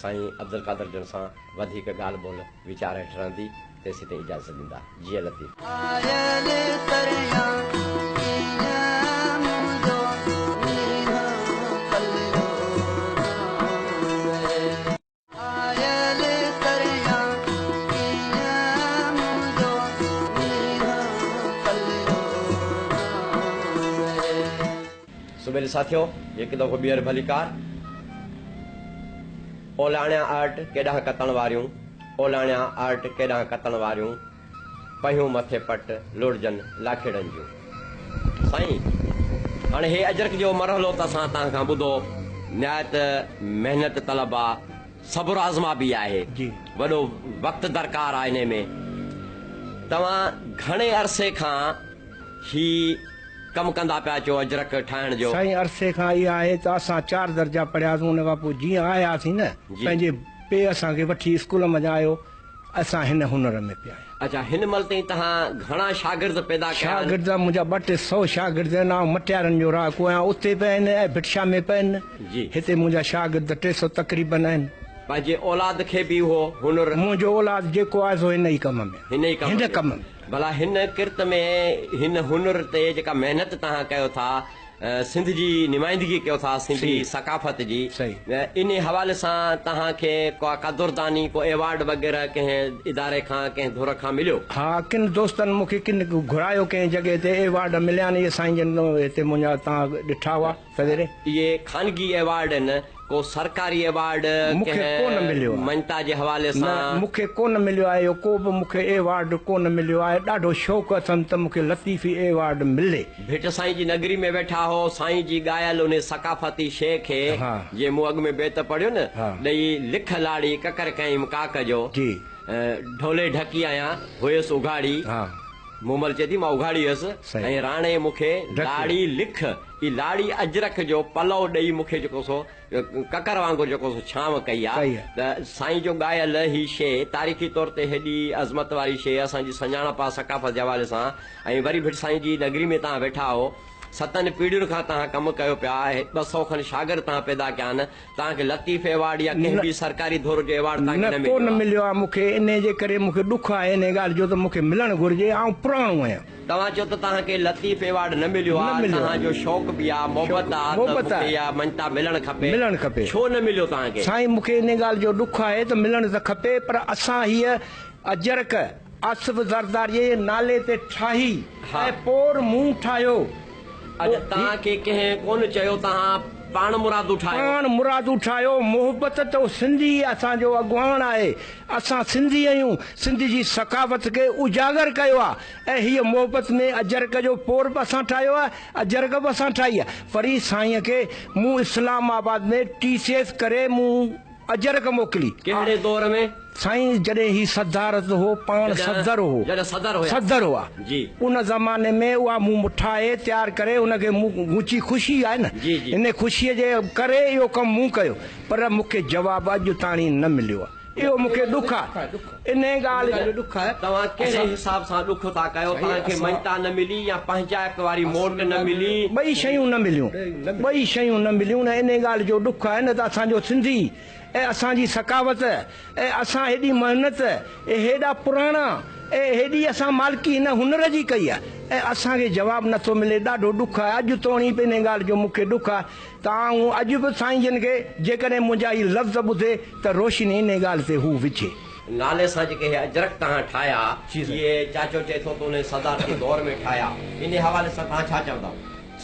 سائين عبدالقادر جن سان وڌيڪ ڳالهه ٻولهه ويچار هيٺ رهندي. تيسين تائين اجازت ڏيندا. جيئي لطيف. آيل تريان ڪيئن منهنجو نينهن پليو رهي. آيل تريان ڪيئن منهنجو نينهن پليو رهي. سوڀيلي ساٿيو هڪ دفعو ٻيهر ڀليڪار. اولاڻيان آرٽ ڪيڏانهن ڪتڻ واريون. اولاڻيان آرٽ ڪيڏانهن ڪتڻ واريون، پهيون مٿي پٽ لوڙجن لاکيڙن جون. سائين هاڻي هي اجرڪ جو مرحلو ته اسان توهان کان ٻڌو، نهايت محنت طلب آ، صبر آزما به آهي، وڏو وقت درڪار آ انهي ۾. توهان گهڻي عرصي کان هي ڪم ڪندا پيا اچو اجرڪ ٺاهڻ جو؟ سائين عرصي کان اها آهي ته اسان چار درجا پڙهياسون ان کان پوء جيئن آياسين نه پنهنجي پيء اسان کي وٺي اسڪول منجهان آيو، اسان هن هنر ۾ پيا آهيون. اڇا هن مهل تائين توهان گهڻا شاگرد پيدا ڪيا آهن؟ شاگرد منهنجا ٻه ٽي سئو شاگرد آهن، آئون مٽيارن جو رهاڪو آهيان، اتي به آهن ۽ ڀٽ شاهه ۾ به آهن. هتي منهنجا شاگرد 300 تقريبن آهن. پنهنجي اولاد کي به اهو هنر؟ منهنجو اولاد جيڪو آهي سو هن ئي ڪم ۾ آهي. هن ئي ڪم هن ۾. ڪم ۾. ڀلا هن ڪرت ۾ هن هنر تي جيڪا محنت توهان ڪيو ٿا، سنڌ جي نمائندگي ڪيو ٿا سنڌي ثقافت جي انهي حوالي سان توهان کي ڪا قدرداني ڪو ايوارڊ وغيره ڪنهن اداري کان ڪنهن ڌر کان مليو؟ ها ڪن دوستن مون کي ڪن گهرايو ڪنهن جڳهه تي ايوارڊ مليا آهن اهي سائين جن هتي منهنجا توهان ڏٺا هئا سويري. اهي خانگي ايوارڊ آهن ڪو سرڪاري ايوارڊ مون کي ڪونه مليو ڪنهن آهي. مڃتا جي حوالي نه سان؟ مون کي ڪونه مليو آهي اهو ڪو به مون کي ايوارڊ ڪونه مليو آهي ڏاڍو شوق اٿم ته مون کي لطيفي ايوارڊ ملي. ڀٽ سائين جي نگري ۾ ويٺا هو سائين جي ڳايل انهي ثقافتي شيء کي ها. جيئن مون اڳ ۾ بيت پڙهيو نه ها. ڏئي لک لاڙي ڪڪر ڪيم ڪاڪ جو جي. ڍولي ڍڪي آهيان هيس اگهاڙي ها. مومل چئي ٿي مان اگهاڙي هيس صحيح. ۽ راڻي مون کي ڍڪيو. لاڙي لک هي لاڙي اجرڪ جو پلئو ڏئي مون کي جيڪو سو ڪڪر وانگر جيڪو سو ڇانو ڪئي آ ڪئي آ. ته سائين جو ڳايل هي شيء تاريخي طور تي هيڏي عظمت واري شيء اسان جي سڃاڻپ آ ثقافت جي حوالي سان ۽ وري ڀٽ سائين جي نگري ۾ توهان ويٺا آهو ستن پيڙهين کان توهان ڪم ڪيو پيا 200 کن شاگرد توهان پيدا ڪيا آهن توهان کي لطيف ايوارڊ يا ڪنهن به سرڪاري ڌر جو ايوارڊ توهان کي نه نه ڪو مليو نه آ. مليو آ مون کي انهي جي ڪري مون کي ڏک آهي انهي ڳالهه جو ته مون کي ملڻ گهرجي آئون پراڻو آهيان. توهان چيو ته توهان کي لطيف ايوارڊ نه مليو نه آ مليو آ. توهان جو شوق به آ محبت شوق آ ته محبت مون کي آهي. اها مڃتا ملڻ کپي ملڻ کپي. ڇو نه مليو توهان کي؟ سائين مون کي انهي ڳالهه جو ڏک آهي ته ملڻ ته کپي پر اسان هيء اجرڪ آصف زرداريء جي نالي تي ٺاهي ها. ۽ پور مون ٺاهيو. اڄ توهان کي ڪنهن ڪونه چيو توهان پاڻ مرادو ٺاهيو. پاڻ مرادو ٺاهيو محبت ته سنڌي اسان جو اڳواڻ آهي اسان سنڌي آهيون سنڌ جي ثقافت کي اجاگر ڪيو آهي ۽ هيء محبت ۾ اجرڪ جو پور به اسان ٺاهيو آهي اجرڪ به اسان ٺاهي آهي وري سائين کي مون اسلام آباد ۾ ٽي سي ايس ڪري مون اجرڪ موڪلي. ڪهڙي دور ۾؟ سائين جڏهن هي صدارت هو پاڻ صدر هو. جڏهن صدر هيا. صدر هئا. جي. ان زماني ۾ اها مون ٺاهي تيار ڪري ان کي مون منهنجي خوشي آهي نه جي جي. ان خوشيء جي ڪري اهو ڪم مون ڪيو پر مون کي جواب اڄ تاڻي نه مليو آهي اهو مون کي ڏک آهي انهي ڳالهه جو. ڏک آهي. توهان ڪهڙي حساب سان ڏک ٿا ڪيو توهان کي مڃتا نه ملي يا پنهنجائپ واري موٽ نه ملي. ٻئي شيون نه مليون ٻئي شيون نه مليون نه انهي ڳالهه جو ڏک آهي نه ته اسان جو سنڌي ۽ اسان جي ثقافت ۽ اسان هيڏي محنت ۽ هيڏا پراڻا ۽ هيڏي اسان مالڪي هن هنر جي ڪئي آهي ۽ اسان کي جواب نه ٿو ملي ڏاڍو ڏک آهي اڄ توڻي به انهي ڳالهه جو مون کي ڏک آهي ته آئون اڄ به سائين جن کي جيڪڏهن منهنجا هي لفظ ٻڌي ته روشني انهي ڳالهه تي هو وجهي. نالي سان جيڪي هي اجرڪ توهان ٺاهيا اهي چاچو چئي ٿو ته انهي صدارتي دور ۾ ٺاهيا انهي حوالي سان توهان ڇا چوندؤ؟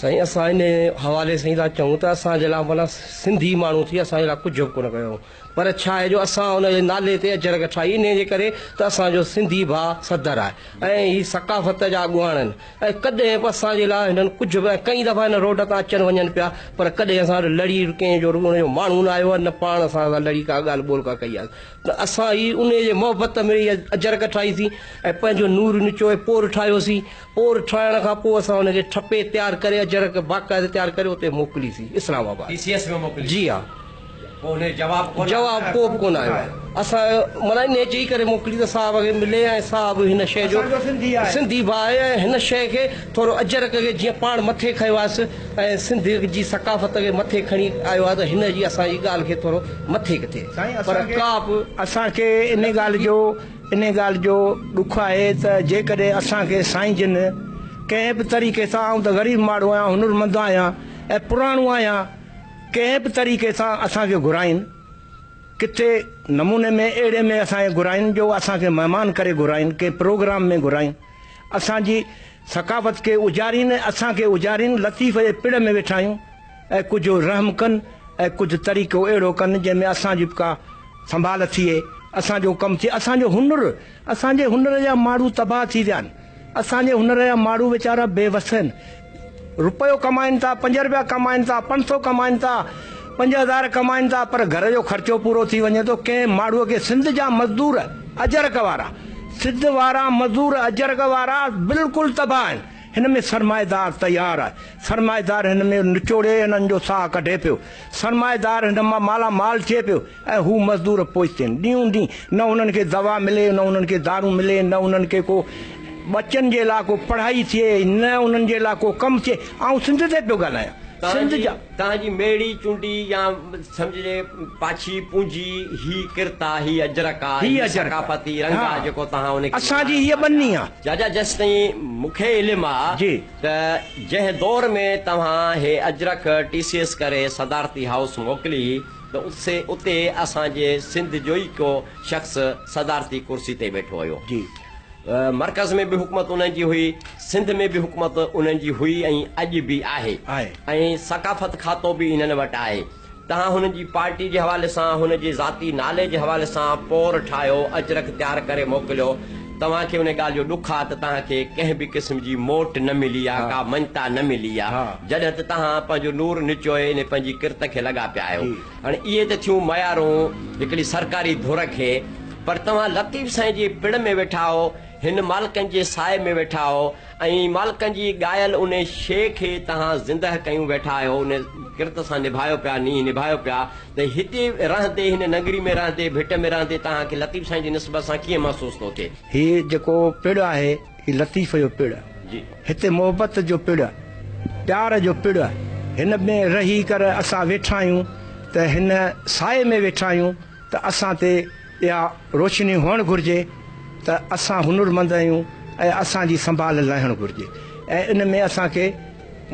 سائين اسان انهي حوالي سان ئي ٿا چئون ته اسان جي لاء معنيٰ سنڌي ماڻهو ٿي اسان جي لاء ڪجهه به ڪونه ڪيو پر ڇا آهي جو اسان ان جي نالي تي اجرڪ ٺاهي انهي جي ڪري ته اسان جو سنڌي ڀاء صدر آهي ۽ هي ثقافت جا اڳواڻ آهن ۽ ڪڏهن به اسان جي لاء هنن ڪجهه به ۽ ڪئين دفعا هن روڊ تان اچن وڃن پيا پر ڪڏهن اسان وٽ لڙي ڪنهن جو ان جو ماڻهو نه آيو آهي نه پاڻ اسان سان لڙي ڪا ڳالهه ٻولهه ڪا ڪئي آهي ته اسان هي انهي جي محبت ۾ هي اجرڪ ٺاهيسين ۽ پنهنجو نور نچوئي پور ٺاهيوسين پور ٺاهڻ کان پوء اسان ان کي ٺپي تيار ڪري اجرڪ باقاعده تيار ڪري اتي موڪليسين اسلام آباد. ٽي سي ايس ۾ موڪلي. جي ها. پوء انهي جواب ڪونه آيو. جواب ڪو به ڪونه آيو آهي. اسان معنيٰ انهي چئي ڪري موڪلي ته صاحب کي ملي ۽ صاحب هن شيء جو اسان جو سنڌي آهي. سنڌي به آهي ۽ هن شيء کي ٿورو اجرڪ کي جيئن پاڻ مٿي کنيو آهيس ۽ سنڌ جي ثقافت کي مٿي کڻي آيو آهي ته هن جي اسان جي ڳالهه کي ٿورو مٿي ڪٿي سائين پر اسان کي ڪا به اسان کي انهي ڳالهه جو انهي ڳالهه جو ڏک آهي ته جيڪڏهن اسان کي سائين جن ڪنهن به طريقي سان آئون ته غريب ماڻهو آهيان هنرمند آهيان ۽ پراڻو آهيان ڪنهن به طريقي سان اسان کي گهرائين ڪٿي نموني ۾ اهڙي ۾ اسان کي گهرائين جو اسان کي مهمان ڪري گهرائين ڪنهن پروگرام ۾ گهرائين اسان جي ثقافت کي اجارين ۽ اسان کي اجارين لطيف جي پڙ ۾ ويٺا آهيون ۽ ڪجهه رحم ڪن ۽ ڪجهه طريقو اهڙو ڪن جنهن ۾ اسان جي به ڪا سنڀال ٿئي، اسان جو ڪم ٿئي، اسان جو هنر، اسان جي هنر جا ماڻهو تباهه ٿي ويا آهن، اسان جي هنر جا ماڻهو ويچارا بي وس آهن، رپيو ڪمائين ٿا، پنج رپيا ڪمائين ٿا، 500 ڪمائين ٿا، 5000 ڪمائين ٿا پر گهر جو خرچو پورو ٿي وڃي ٿو، ڪنهن ماڻهوء کي سنڌ جا مزدور اجرڪ وارا، سنڌ وارا مزور اجرڪ وارا بلڪل تباهه آهن، هن ۾ سرمائيدار تيار آهي، سرمائيدار هن ۾ نچوڙي هنن جو ساهه ڪڍي پيو، سرمائيدار هن مان مالا مال ٿئي پيو ۽ هو مزدور پوئتي آهن. ڏينهون ڏينهن نه انهن کي دوا ملي، نه انهن کي دارون ملي، نه انهن کي ڪو ٻچن جي لاء ڪو پڙهائي ٿئي، نه انهن جي لاء ڪو ڪم ٿئي. آئون سنڌ تي پيو ڳالهايان. سنڌ جا. توهان جي ميڙي چونڊي يا سمجهجي پاڇي پونجي هي ڪرت آ، هي اجرڪ آ، هي ثقافتي رنگ آ جيڪو توهان ان کي اسان جي هيء ٻني آ. چاچا جيستائين مون کي علم آ ته جنهن دور ۾ توهان هي اجرڪ ٽي سي ايس ڪري صدارتي هائوس موڪلي ته اتي اسان جي سنڌ جو ئي ڪو شخص صدارتي ڪرسي تي ويٺو هيو. مرڪز ۾ به حڪومت انهن جي هئي، سنڌ ۾ به حڪومت انهن جي هئي ۽ اڄ به آهي ۽ ثقافت کاتو به انهن وٽ آهي. توهان هن جي پارٽي جي حوالي سان، هن جي ذاتي نالي جي حوالي سان پور ٺاهيو، اجرڪ تيار ڪري موڪليو. توهان کي ان ڳالهه جو ڏک آ ته توهان کي ڪنهن به قسم جي موٽ نه ملي آ، ڪا مڃتا نه ملي آ. جڏهن ته توهان پنهنجو نور نچوئي ان پنهنجي ڪرت کي لڳا پيا آهيو. هاڻي اهي ته ٿيون ميارون هڪڙي سرڪاري ڌر کي، پر توهان لطيف سائين جي پڙ ۾ ويٺا آهو، هن مالڪن جي سائي ۾ ويٺا آهو ۽ مالڪن جي ڳايل انهي شيء کي توهان زندهه ڪيون ويٺا آهيو، انهي ڪرت سان نڀايو پيا، نينهن نڀايو پيا ته هتي رهندي، هن ننگري ۾ رهندي، ڀٽ ۾ رهندي توهان کي لطيف سائين جي نسبت سان ڪيئن محسوس ٿو ٿئي؟ هي جيڪو پڙ آهي، هي لطيف جو پڙ آهي. هتي محبت جو پڙ آهي، پيار جو پڙ آهي. هن ۾ رهي ڪر اسان ويٺا آهيون ته هن سائي ۾ ويٺا آهيون ته اسان تي اها روشني هئڻ گهرجي ته اسان هنرمند آهيون ۽ اسان جي سنڀال لهڻ گهرجي ۽ ان ۾ اسان کي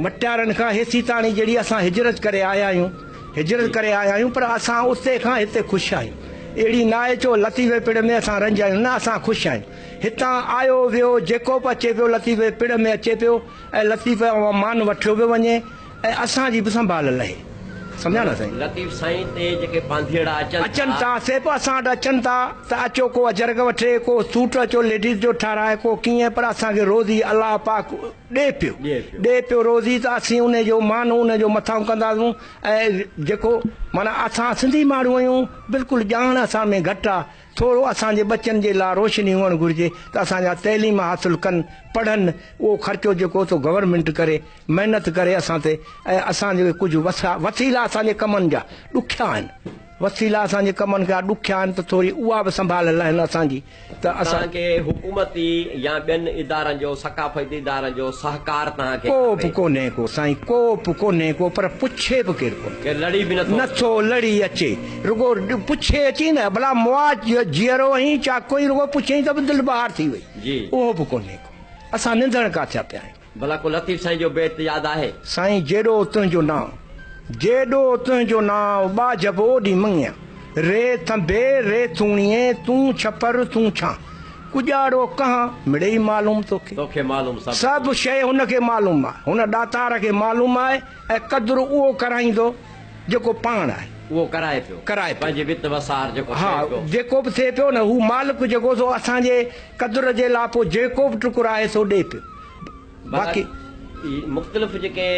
مٽيارن کان هيسيتاڻي جهڙي اسان هجرت ڪري آيا آهيون هجرت ڪري آيا آهيون پر اسان اتي کان هتي خوش آهيون اهڙي ناهي چو لطيفي پڙ ۾ اسان رنج آهيون نه اسان خوش آهيون هتان آيو ويو جيڪو به اچي پيو لطيفي پڙ ۾ اچي پيو ۽ لطيفي مان وٺيو پيو وڃي ۽ اسان جي به سنڀال لهي. سمجهيا نه سائين. لطيف سائين تي جيڪي پانڌيئڙا اچن ٿا. اچن ٿا سي به اسان وٽ اچن ٿا ته اچو ڪو اجرڪ وٺي ڪو سوٽ اچو ليڊيز جو ٺهرائي ڪو ڪيئن پر اسان کي روزي الله پاڪ ڏي پيو ڏي پيو روزي ته اسين انهي جو مان انهي جو مٿانهون ڪنداسون ۽ جيڪو معنيٰ اسان سنڌي ماڻهو آهيون بلڪل ڄاڻ اسان ۾ گهٽ آ ٿورو اسان جي ٻچن جي لا روشني هئڻ گهرجي ته اسان جا تعليم حاصل ڪن پڙهن اهو خرچو جيڪو سو گورنمينٽ ڪري محنت ڪري اسان تي ۽ اسان جي ڪجهه وسيلا اسان جي ڪمن جا ڏکيا آهن وسيلا اسان جي ڪمن جا ڏکيا آهن ته ٿوري اها به سنڀال لهن اسان جي ته اسان. توهان کي حڪومتي يا ٻين ادارن جو ثقافتي ادارن جو سهڪار توهان کي ڪو به کپي. ڪونهي ڪو سائين ڪو به ڪونهي ڪو پر پڇي به ڪير ڪونه. ڪير لڙي به نٿو. نٿو لڙي اچي رڳو پڇي اچي نه ڀلا مئا جيئرو آهين ڇا ڪوئي رڳو پڇيائين ته به دل بهار ٿي وئي جي. اهو به ڪونهي ڪو اسان ننڌڻڪا ٿيا پيا آهيون. ڀلا ڪو لطيف سائين جو بيت ياد آهي؟ سائين جيڏو تنهنجو نانء، جيڏو تنهنجو نانء، ٻاجهه به اوڏي مڱيان. ري ٿنڀي، ري ٿوڻيين، تون ڇپر، تون ڇان. ڪڄاڙو ڪهان، مڙئي معلوم توکي. توکي معلوم سڀ سڀ شيء هن کي معلوم آهي. هن ڏاتار کي معلوم آهي ۽ قدر اهو ڪرائيندو جيڪو پاڻ آهي. اهو ڪرائي پيو. ڪرائي پيو. پنهنجي وت وسار جيڪو ٿئي ها، پيو. جيڪو به ٿئي پيو نه، هو مالڪ جيڪو سو اسان جي قدر جي لاء پوء جيڪو به ٽڪر آهي سو ڏئي پيو. باقي. مختلف جيڪي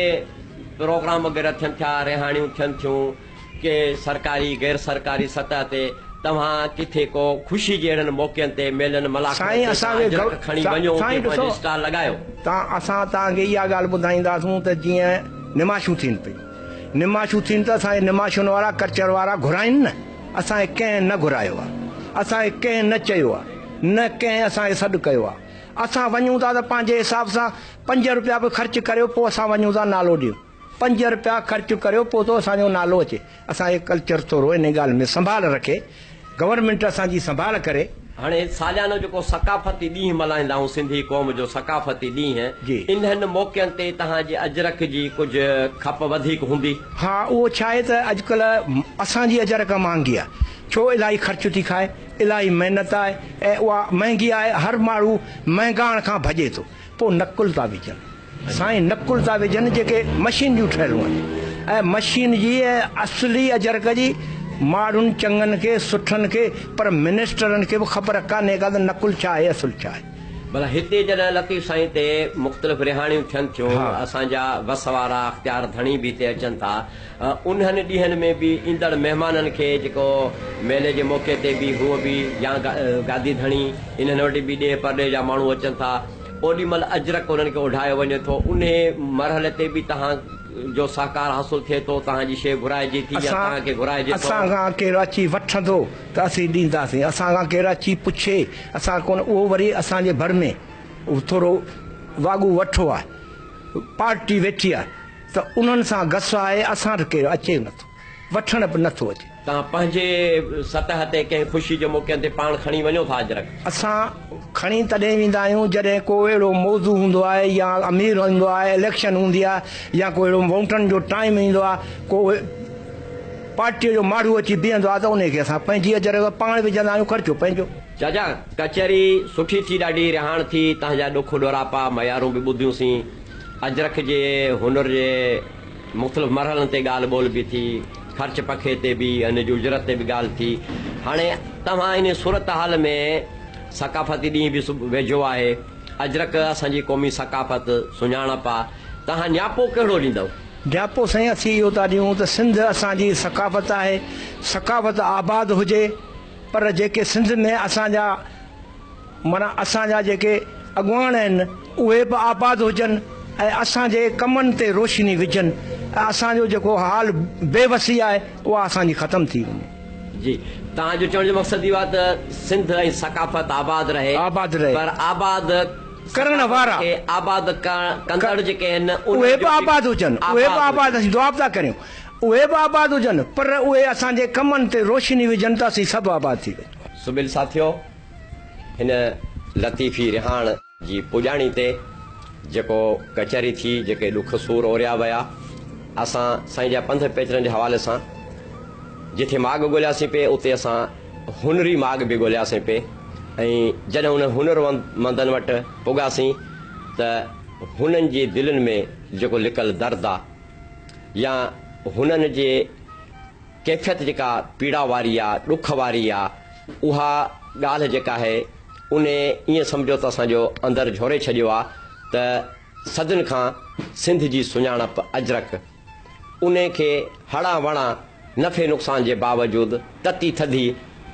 پروگرام وغيره ٿين ٿيا، رهاڻيون ٿين ٿيون، ڪي سرڪاري غير سرڪاري سطح تي، توهان ڪٿي ڪو خوشي جي اهڙن موقعن تي ميلن ملاکڙن سائين تي اسان توهان کي اجرڪ کڻي وڃو اتي سائين پنهنجو ڏسو اسٽال لڳايو. تان اسان توهان کي اها ڳالهه ٻڌائينداسون ته جيئن نماشون ٿين پيون نماشون ٿين ته اسان کي نماشن وارا ڪلچر وارا گهرائين نه اسان کي ڪنهن نه گهرايو آهي اسان کي ڪنهن نه چيو آهي نه ڪنهن اسان کي سڏ ڪيو آهي اسان وڃون ٿا ته پنهنجي حساب سان پنج روپيا به خرچ ڪريو پوء اسان وڃون ٿا نالو ڏيون. پنج رپيا خرچ ڪريو پوء ٿو اسان جو نالو اچي. اسان کي ڪلچر ٿورو ان ڳالهه ۾ سنڀال رکي. گورنمينٽ اسان جي سنڀال ڪري. هاڻي ساليانو جيڪو ثقافتي ڏينهن ملهائيندا آهيون سنڌي قوم جو ثقافتي ڏينهن جي. انهن موقعن تي توهان جي اجرڪ جي ڪجهه کپ وڌيڪ هوندي. ها اهو ڇا آهي ته اڄڪلهه اسان جي اجرڪ مهانگي آهي ڇو الاهي خرچ ٿي کائي الاهي محنت آهي ۽ اها مهنگي آهي هر ماڻهو مهنگاڻ کان ڀڄي ٿو پوء نقل ٿا وجهن. سائين نقل ٿا وجهن جيڪي مشين جون ٺهيل آهن ۽ مشين جي ۽ اصلي اجرڪ جي ماڻهن چڱن کي سٺن کي پر منسٽرن کي به خبر ڪانهي ڪا ته نقل ڇا آهي اصل ڇا آهي. ڀلا هتي جڏهن لطيف سائين تي مختلف رهاڻيون ٿين ٿيون اسان جا وس وارا اختيار ڌڻي به هتي اچن ٿا انهن ڏينهن ۾ به ايندڙ مهمانن کي جيڪو ميلي جي موقعي تي به هونء به يا گادي ڌڻي انهن وٽ به ڏيهه پرڏيهه جا ماڻهو اچن ٿا اوڏي مھل اجرڪ انهن کي اوڍايو وڃي ٿو، انهي مرحلي تي به توهان جو سهڪار حاصل ٿئي ٿو، توهان جي شيء گهرائجي ٿي يا توهان کي گهرائجي ٿو. اسان کان ڪير اچي وٺندو ته اسين ڏينداسين، اسان کان ڪير اچي پڇي اسان ڪونه، اهو وري اسان جي ڀر ۾ ٿورو واڳو وٺو آهي، پارٽي ويٺي آهي ته انهن سان گس آهي، اسان وٽ ڪير اچي نٿو، وٺڻ به نٿو اچي. توهان پنهنجي سطح تي ڪنهن خوشي جي موقعن تي پاڻ کڻي وڃو ٿا اجرڪ؟ اسان کڻي تڏهن ويندا آهيون جڏهن ڪو اهڙو موضوع هوندو آهي يا امير ايندو آهي، اليڪشن هوندي آهي يا ڪو اهڙو ووٽن جو ٽائيم ايندو آهي، ڪو پارٽيء جو ماڻهو اچي بيهندو آهي ته انهي کي اسان پنهنجي اجرڪ پاڻ وجهندا آهيون خرچو پنهنجو. چاچا ڪچهري سٺي ٿي ڏاڍي رهاڻ ٿي تهان جا ڏک ڏوراپا ميارون به ٻڌيون سين اجرڪ جي هنر جي مختلف مرحلن تي ڳالهه ٻولهه به ٿي. خرچ پکي تي به ان جي اجرت تي به ڳالهه ٿي. هاڻي توهان ان صورتحال ۾ ثقافتي ڏينهن به ويجهو آهي. اجرڪ اسان جي قومي ثقافت، سڃاڻپ آ. توهان نياپو ڪهڙو ڏيندؤ؟ نياپو سائين اسين اهو ٿا ڏيون ته سنڌ اسان جي ثقافت آهي، ثقافت آباد هجي پر جيڪي سنڌ ۾ اسان جا معنيٰ اسان جا جيڪي اڳواڻ آهن اهي به آباد هجن ۽ اسان جي ڪمن تي روشني وجهن ۽ اسان جو جيڪو حال بي وسي آهي اها اسان جي ختم ٿي وڃي. جي توهان جو چوڻ جو مقصد اهو آهي ته سنڌ ۽ ثقافت آباد رهي آباد رهي پر آباد ڪرڻ وارا کي آباد ڪندڙ جيڪي آهن اهي به آباد هجن اهي به آباد اسين دعا به ٿا ڪريون اهي به آباد هجن پر اهي اسان جي ڪمن تي روشني وجهن ته اسين سڀ آباد ٿي وڃون. سبيل ساٿيو! هن لطيفي رهاڻ جي پڄاڻي تي جيڪو ڪچهري ٿي، جيڪي ڏک سور اوريا ويا، اسان سائين جا پنڌ پيچرن جي حوالي سان جٿي ماڳ ڳولياسين پئي، اتي اسان هنري ماڳ به ڳولياسين پئي ۽ جڏهن انهن هنر مندن وٽ پڳاسين ته هنن جي دلين ۾ جيڪو لڪل درد آ يا هنن جي ڪيفيت جيڪا پيڙا واري آ، ڏک واري آ، اها ڳالهه جيڪا آهي، ان ائين سمجهو ته اسان جو اندر جهوري ڇڏيو آ ته صدين کان سنڌ جي سڃاڻپ اجرڪ، ان کي هڙان وڙان نفعي نقصان جي باوجود تتي ٿڌي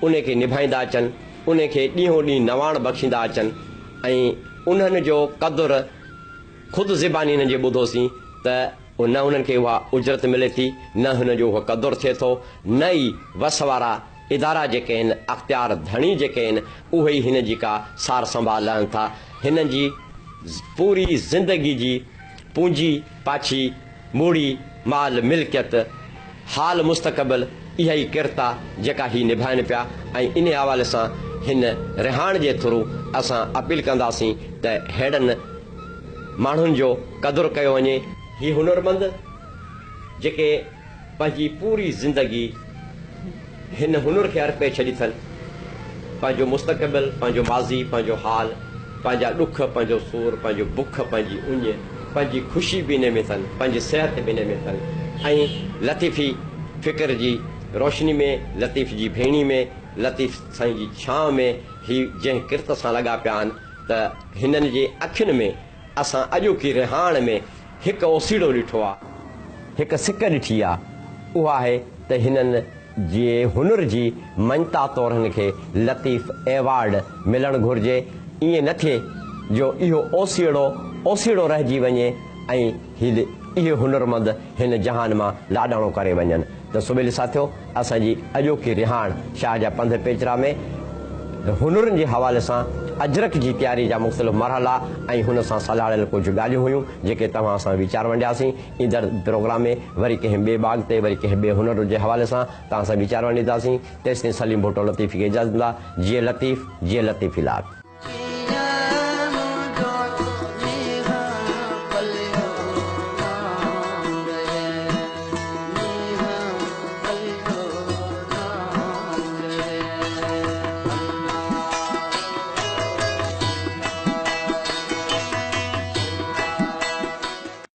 ان کي نڀائيندا اچن، ان کي ڏينهون ڏينهن نواڻ بخشيندا اچن ۽ انهن جو قدر خود زباني انهن جي ٻڌوسين ته نه انهن کي اها اجرت ملي ٿي، نه هنن جو اهو قدر ٿئي ٿو، نه ئي وس وارا ادارا جيڪي آهن، اختيار ڌڻي جيڪي آهن، اهي ئي هنن جي ڪا سار سنڀال لهن ٿا. هنن جي پوري زندگي جي پونجي پاڇي، موڙي، مال ملڪيت، حال مستقبل اها ئي ڪرت آ جيڪا هي نڀائن پيا ۽ انهي حوالي سان هن رهاڻ جي ٿرو اسان اپيل ڪنداسين ته ههڙن ماڻهن جو قدر ڪيو وڃي. هي هنرمند جيڪي پنهنجي پوري زندگي هن هنر کي ارپي ڇڏي ٿن، پنهنجو مستقبل، پنهنجو ماضي، پنهنجو حال، پنهنجا ڏک، پنهنجو سور، پنهنجو بک، پنهنجي اڃ، پنهنجي خوشي به انهي ۾ ٿن، پنهنجي صحت به انهي ۾ ٿن ۽ لطيفي فڪر جي روشني ۾، لطيف جي ڀيڻي ۾، لطيف سائين جي ڇانء ۾ هي جنهن ڪرت سان لڳا پيا آهن ته هنن جي اکين ۾ اسان اڄوڪي رهاڻ ۾ هڪ اوسيڙو ڏٺو آ، هڪ سڪ ڏٺي آ، اها آهي ته هنن جي هنر جي مڃتا طور هن کي لطيف ايوارڊ ملڻ گهرجي، ائين نه ٿئي جو اهو اوسيئڙو اوسيئڙو رهجي وڃي ۽ هي اهي هنرمند هن جهان مان لاڏاڻو ڪري وڃن ته سويل ساٿيو اسان جي اڄوڪي رهاڻ شاهه جا پنڌ پيچرا ۾ هنرن جي حوالي سان اجرڪ جي تياري جا مختلف مرحلا ۽ هن سان سلهاڙيل ڪجهه ڳالهيون هيون جيڪي توهان سان ويچار ونڊياسين. ايندڙ پروگرام ۾ وري ڪنهن ٻئي باغ تي وري ڪنهن ٻئي هنر جي حوالي سان توهان سان ويچار ونڊينداسين. تيستائين سليم ڀٽو لطيفي کي اجازت ڏيندا. جيئي لطيف، جيئي لطيفي لاٽ.